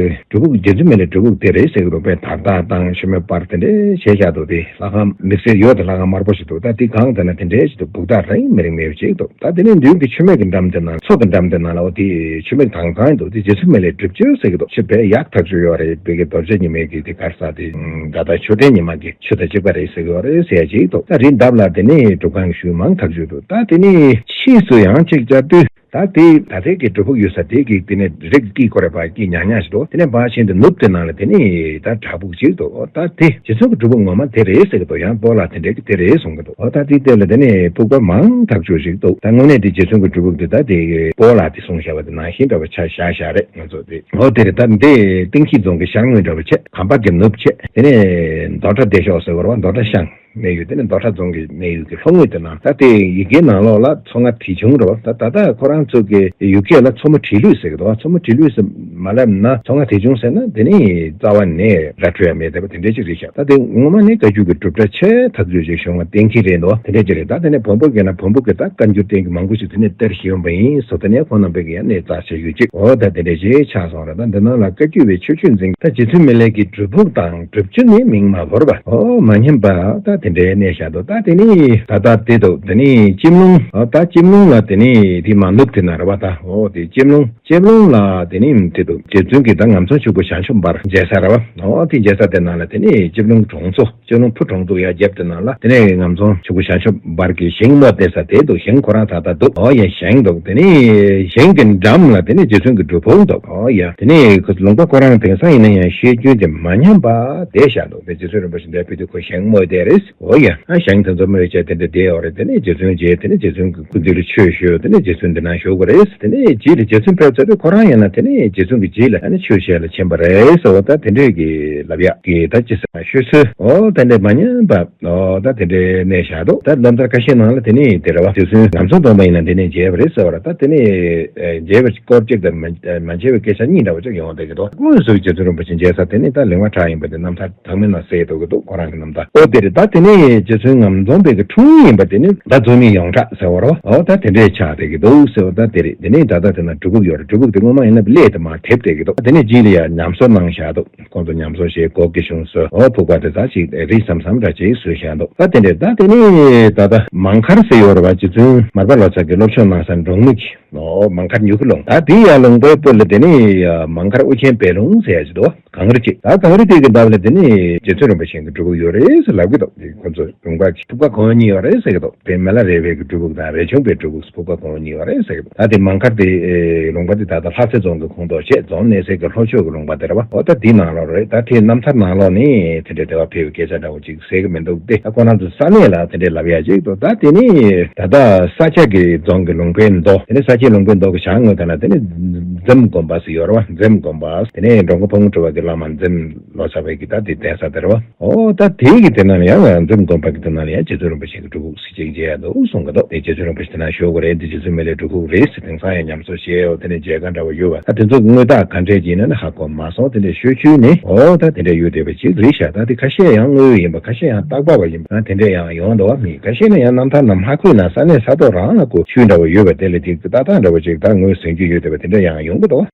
སྒྲུབ་ཕུག་རྗེ་བཙུན་མི་ལའི་སྒྲུབ་ཕུག་དེ་རེད་ཟེར་གྱི་འདུག་དཔེ་དར་ཐག་དང་ཤུ་མའི་པར་དེ་འདྲས་བྱས་བཞག་འདུག་དེ་ལྷ་ཁང་དམིགས་བསལ་ཡོད་དེ་ལྷ་ཁང་དམར་པོ་ཞིག་འདུག་ད་དེ་སྒང་དེ་ན་དེ་འདྲས་ཞིག་འདུག་སྦུག་ཐག་རིང་མི་རིང་མེད་པ་ཅིག་འདུག་ད་དེ་ནས་མདུན་གྱི་ཆུ་སྨད་ཀྱི་འགྲམ་དེ་ན་མཚོ་གི་འགྲམ་དེ་ན་ལ་འོ་དེ་ཆུ་སྨད་དྭངས་གཙང་འདུག་དེ་རྗེ་བཙུན་མི་ལའི་སྒྲུབ་ཆུ་ཟེར་གྱི་འདུག་ཆུ་དཔེ་ཡག་ཐག་ཆོད་ཡོད་རེད། དཔེ་གི་རྡོ་རྗེ་ཉི་མའི་གི་དེ་གར་ས་དེ་ད་ལྟ་མཆོད་རྟེན་ཉི་མ་གི་ཆུ་དང་གཅིག་པ་རེད་ཟེར་གྱི་ཡོད་རེད་ཟེར་ཡ་ཅིག་འདུག་ད་རི་འདབས་ལ་དེ་ནས་སྒྲུབ་ཁང་གི་ཤུལ་མང་ཐག་ཆོད་འདུག་ད་དེ་ནས་ཕྱིས་སུ་ཡང་གཅིག་བཅར་དུས། ད་དེ་ད་ལྟའི་གི་སྒྲུབ་ཕུག་ཡོད་ས་དེ་གི་དེ་ནས་རི་དཀྱིལ་སྐོར་ར་བ་དཀྱིལ་ཉག་ཉག་ཞིག་འདུག་དེ་ནས་བ་ཆེན་དུ་ནུབ་དེ་ནང་ལ་དེ་ནས་ད་བྲག་ཕུག་ཅིག་འདུག་འོ་ད་དེ་རྗེ་བཙུན་གྱི་སྒྲུབ་ཕུག་ངོ་མ་དེ་རེད་ཟེར་གི་འདུག་ཡང་སྤོ་ལགས་དེ་འདྲས་ཀྱི་དེ་རེད་གསུང་གི་འདུག་འོ་ད་དེ་དེ་ལ་དེ་ནས་ཕུག་པ་མང་ཐག་ཆོད་ཞིག་འདུག་ད་དངོས་གནས་དེ་རྗེ་བཙུན་གྱི་སྒྲུབ་ཕུག་དེ་ད་དེ་གི་སྤོ་ལགས་དེ་གསུངས་བཞག་པ་དེ་ནང་བཞིན་འདྲ་བ་ཆ་བཞག་བཞག་རེད། ང་ཚོ་དེ་འོ་དེ་རེད། ད་འདི་སྟེང་ཁྱི་རྫོང་གི་ཤར་ངོས་འདྲ་བ་བྱས། གམ་པ་གི་ནུབ་བྱས། དེ་ནས་རྡོ་གྲྭ་བདེ་ཤོག་ཟེར་བ་རེད་བ། རྡོ་གྲྭ་ཤང་གནས་ཡུལ་དེ་ནི་རྡོ་གྲྭ་རྫོང་གི་གནས་ཡུལ་གྱི་ལྷོ་ངོས་དེ་ན། ད་དེ་ཡི་གེའི་ནང་ལོགས་ལ་མཚོ་རྔ་དྲིལ་ཆུང་རེད་བ། ད་ད་ལྟ་ཁོ་རང་ཚོ་གི་ཡུལ་སྐད་ལ་མཚོ་མོ་དྲིལ་ལུད་ཟེར་གི་འདུག་མཚོ་མོ་དྲིལ་ལུད་ཟེར་ མ་ལབ་ན་ཚོང་ཁང་དེ་བྱུང་ཟེར་ན་དེ་ནི་རྩ་བ་ནས་ར་འཕྲོད་ཡ་མེད་བསྡད་པ་དེ་འདྲ་ཅིག་རེད་ཤག་ད་དེ་ངོ་མ་ནི་བཀའ་བརྒྱུད་ཀྱི་གྲུབ་མཐའ་ཆེ་ཐག་ཆོད་ཅིག་བྱུང་བ་གཏན་འཁེལ་རེད་འདུག་དེ་འདྲ་ཅིག་རེད། ད་དེ་ནས་བོན་པོ་གྱོན་ན་བོན་པོ་གྱི་ད་བཀའ་འགྱུར་བསྟན་གྱི་མང་པོ་ཞིག་དེ་ནས་གཏེར་ཞིག་ཡོང་པ་ཡིན་ཟེར། དེ་ནས་ཁོང་རྣམ་པས་ཀྱི་ཡང་ནས་རྩ་ཆེ་ཡོད་ཅིག་འོ་ད་དེ་འདྲ་ཞིག་ཆགས་སོང་ར། ད་འདི་ནང་ལ་བཀའ་བརྒྱུད་པའི་ཆོས་སྤྱོད་འཛིན་ད་རྗེ་བཙུན་མི་ལའི་གི་སྒྲུབ་ཕུག་དང་སྒྲུབ་ཆུ་ནི་མིང་མ་བོར་བ་འོ་མ་ཉམས་པ་ད་དེ་འདྲའི་གནས་བཞག་འདུག་ད་དེ་ནི་ད་ལྟ་དེ་འདུག་དེ་ནི་ལྕེམ་ལུང་འོ་ད་ལྕེམ་ལུང་ལ་དེ་ནི་དེ་མ་ནུབ་དེ་ན་ར་བ་ད་འོ་དེ་ལྕེམ་ལུང་ལྕེམ་ལུང་ལ་དེ་ནི་དེ་འདུག་རྗེ་བཙུན་གྱི་ད་ངམ་ཚང་ཆུ་བོ་བྱང་ཆུབ་འབར་མཇལ་ས་ར་བ་འོ་དེ་མཇལ་ས་དེ་ན་ལ་དེ་ནི་ལྕེམ་ལུང་གྲོང་ཚོ་ལྕེམ་ལུང་ཕུ་གྲོང་ཚོ་ཡར་རྒྱབ་དེ་ན་ལ་དེ་ནས་ངམ་ཚང་ཆུ་བོ་བྱང་ཆུབ་འབར་གྱི་ཞིང་རྨོ་བསྡད་ས་དེ་འདུག་ཞིང་ཁོ་རང་ད་ལྟ་འདུག་འོ་ཡ་ཞིང་འདུག་དེ་ནས་ཞིང་གི་འགྲམ་ལ་དེ་ནས་རྗེ་བཙུན་གྱི་སྒྲུབ་ཕུག་འདུག་འོ་ཡ་དེ་ནས་ལུང་པ་ཁོ་རང་དེང་སང་ཡིན་ན་ཡང་ཤེས་རྒྱུན་དེ་མ་ཉམས་པ་བསྡད་བཞག་འདུག་དེ་རྗེ་བཙུན་རིན་པོ་ཆེ་འདས་པའི་དུས་ཁོ་ཞིང་རྨོ་བསྡད་རེད། འོ་ཡ་ཨ་ཞིང་དེ་ཚོ་རྨོ་བྱས་དེ་འདྲ་བསྡད་ཡོད་རེད། དེ་ནས་རྗེ་བཙུན་མཇལ། དེ་ནས་རྗེ་བཙུན་གྱི་སྐུ་མདུན་ལ་ཆོས་ཞུས། དེ་ནས་རྗེ་བཙུན་འདི་ན་བཞུགས་པ་རེད། དེ་ནས་རྗེས་ལ་རྗེ་བཙུན་ཕེབས་ཚར་དུས་ཁོ་རང་ཡིན་ན་དེ་ནས་རྗེ་བཙུན་གྱི་རྗེས་ལ་ཨ་ནི་ཆོས་བཤད་ལ་ཕྱིན་པ་རེད་ཟེར་བ་ད་དེ་འདྲས་ཀྱི་ལབ་ཡག་གི་ད་ཅི་ཟེར་ན་ཤོད་ཚོད་འོ་དེ་འདྲས་མ་ཉམས་པ་འོ་ད་དེ་འདྲས་གནས་བཞག་འདུག་ད་རྣམ་ཐར་ཁ་ཤས་ནང་ལ་དེ་ནས་དེ་རེད་བ། རྗེ་བཙུན་ངམ་ཚང་སྟོན་པ་ཡིན་ན་དེ་ནས་མཇལ་བ་རེད་ཟེར་བ་ར། ད་དེ་ནས་མཇལ་བའི་སྐོར་གཅིག་དང་མ་མཇལ་བའི་སྐད་ཆ་གཉིས་འདྲ་བ་ཅིག་ཡོང་བསྡད་ཀྱི་འདུག་དངོས་སུ་རྗེ་བཙུན་རིན་པོ་ཆེ་མཇལ་ས་དེ་ནས་ད་ལིང་བ་བྲག་ཡིན་པ་དེ་རྣམ་ཐར་དང་མིན་ན་གསལ་འདུག་གི་འདུག་ཁོ་རང་གི་རྣམ་ཐར་ཨོ་དེ་རེད། ད་དེ་ནས་རྗེ་བཙུན་ངམ་རྫོང་དཔལ་གྱི་འཁྲུངས་ཡུལ་ཡིན་པ་དེ་ནི་ད་འཛོམས་མི་ཡོངས་གྲགས་ཟེར་བ་རོ། ཨོ་ད་དེ་འདྲས་ཆགས་བསྡད་ཀྱི་འདུག་ཟེར་བ་ད་དེ་རེད། དེ་ནས་ད་ལྟ་དེ་ན་སྒྲུབ་ཕུག་ཡོད་རེད། སྒྲུབ་ཕུག་དེ་སྔོན་མ་ཡིན་ན་གླེ་དེ་མར་དེབ་བསྡད་ཀྱི་འདུག་དེ་ནས་རྗེས་ལ་ཡང་ཉམས་གསོ་གནང་བཞག་འདུག་ཁོང་ཚོ་ཉམས་གསོ་བྱས་སྒོ་ཀེ་གཞུང་བཟོས། ཨོ་ཕུག་པ་དེ་ད་ཅིག་རི་སམ་སམ་འདྲ་ཅིག་བཟོས་བཞག་འདུག་ད་དེ་འདྲས་ད་དེ་ནས་ད་ལྟ་མང་མཁར་ཟེར་ཡོད་རེད་བ། རྗེ་བཙུན་མར་པ་ལོ་ཙཱ་གི་སློབ་སྦྱོང་གནང་ས་འབྲོག་མི་གི་ཨོ་མང་མཁར་མྱུ་གུ་ལུང་། ད་དེ་ཡར་ལུང་པའི་སྤོ་ལ་དེ་ནས་མང་མཁར་ཨུ་ཆེན་བལ་ལུང་ཟེར་ཡ་ཅིག་འདུག་གངས་རི་གཅིག་ད་གངས་རི་དེ་གི་འདབས་ལ་དེ་ནི་རྗེ་བཙུན་རིན་པོ་ཆེ་གི་སྒྲུབ་ཕུག་ཡོད་རེད་ཟེར་ལབ་ཀྱི་འདུག་དེ་ཁོ་ཚོ་ལུང་པ་ཕུག་པ་གོང་གཉིས་ཡོད་རེད་ཟེར་གྱི་འདུག་དཔེ་མི་ལ་རས་པའི་གི་སྒྲུབ་ཕུག་དང་རས་ཆུང་པའི་སྒྲུབ་ཕུག་ཕུག་པ་གོང་གཉིས་ཡོད་རེད་ཟེར་གྱི་འདུག་ད་དེ་མང་མཁར་དེ་ལུང་པ་དེ་ད་ལྟ་ལྷ་རྩེ་རྫོང་གི་ཁོངས་གཏོགས་བྱས། རྫོང་གནས་སའི་གི་ལྷོ་ཕྱོགས་ཀྱི་ལུང་པ་དེ་རེད་བ། འོ་ད་དེ་ནང་ལོགས་རེད། ད་དེ་རྣམ་ཐར་ནང་ལོགས་ནས་དེ་འདྲའི་དེ་བ་ཕེབས་པའི་སྐད་ཆ་འདྲ་བོ་ཅིག་ཟེར་གྱི་མི་འདུག་སྟེ། ད་ཁོ་རང་ཚོ་ས་གནས་ལ་དེ་འདྲའི་ལབ་ཡ་ཅིག་འདུག་ད་དེ་ནི་ད་ལྟ་ས་སྐྱ་གི་རྫོང་གི་ལུང་པའི་མདོ། དེ་ནི་ས་སྐྱའི་ལུང་པའི་མདོ་གི་བྱང་ངོས་དེ་ན་དེ་ནི་འཛེམ་དགོན་པ་ཟེར་ཡོད་རེད་བ། འཛེམ་དགོན་པ། དེ་ནས་འགྲོ་མགོན་ཕག་མོ་གྲུ་པ་གི་བླ་མ་འཛེམ་ལོ་ཙཱ་བའི་གི་ད་དེ་གདན་ས་དེ་རེད་བ། ཨོ་ད་དེ་གི་དེ་ན་ཡང་འཛེམ་དགོན་པ་གི་དེ་ན་ཡང་རྗེ་བཙུན་རིན་པོ་ཆེ་གི་སྒྲུབ་ཕུག་ཅིག་མཇལ་ཡ་འདུག་གསུང་གི་འདུག་དེ་རྗེ་བཙུན་རིན་པོ་ཆེ་དེ་ན་བཞུགས་ཀྱི་རེད། འདི་རྗེ་བཙུན་མི་ལའི་སྒྲུབ་ཕུག་རེད་ཟེར། དེང་སང་ཡང་ཉམས་གསོ་བྱས་ཡོད། དེ་ནས་མཇལ་ཁ་འདྲ་བོ་ཡོད་པ། ད་དེ་ཚོ་གི་དངོས་རྟགས་ག་འདྲས་ཀྱི་ཡིན་ན་ཧ་གོ་མ་སོང་། དེ་འདྲས་ཤོད་ཆུས་ནས་ཨོ་ད་དེ་འདྲས་ཡོད་བསྡད་པ་ཅིག་རེད་ཤག་ད་དེ་ཁ་ཤས་ཡང་དངོས་ཡོད་ཡིན་པ། ཁ་ཤས་ཡང་རྟག་པ་བ་ཡིན་པ། ད་དེ་འདྲས་ཡང་ཡོང་འདུག་བ། མི་ཁ་ཤས་ནས་ཡང་རྣམ་ཐར་ནང་མ་བཀོད་ན་ས་གནས་ས་ཐོག་རང་ལ་གོ་ཆུས་འདྲ་བོ་ཡོད་པ། དེ་ལ་དེ་ཏག་ཏག་འདྲ་བོ་ཅིག་ད་ངོས་ཟིན་རྒྱུ་ཡོད་བསྡད་པ་དེ་འདྲས་ཡང་ཡོང་གི་འདུག་བ།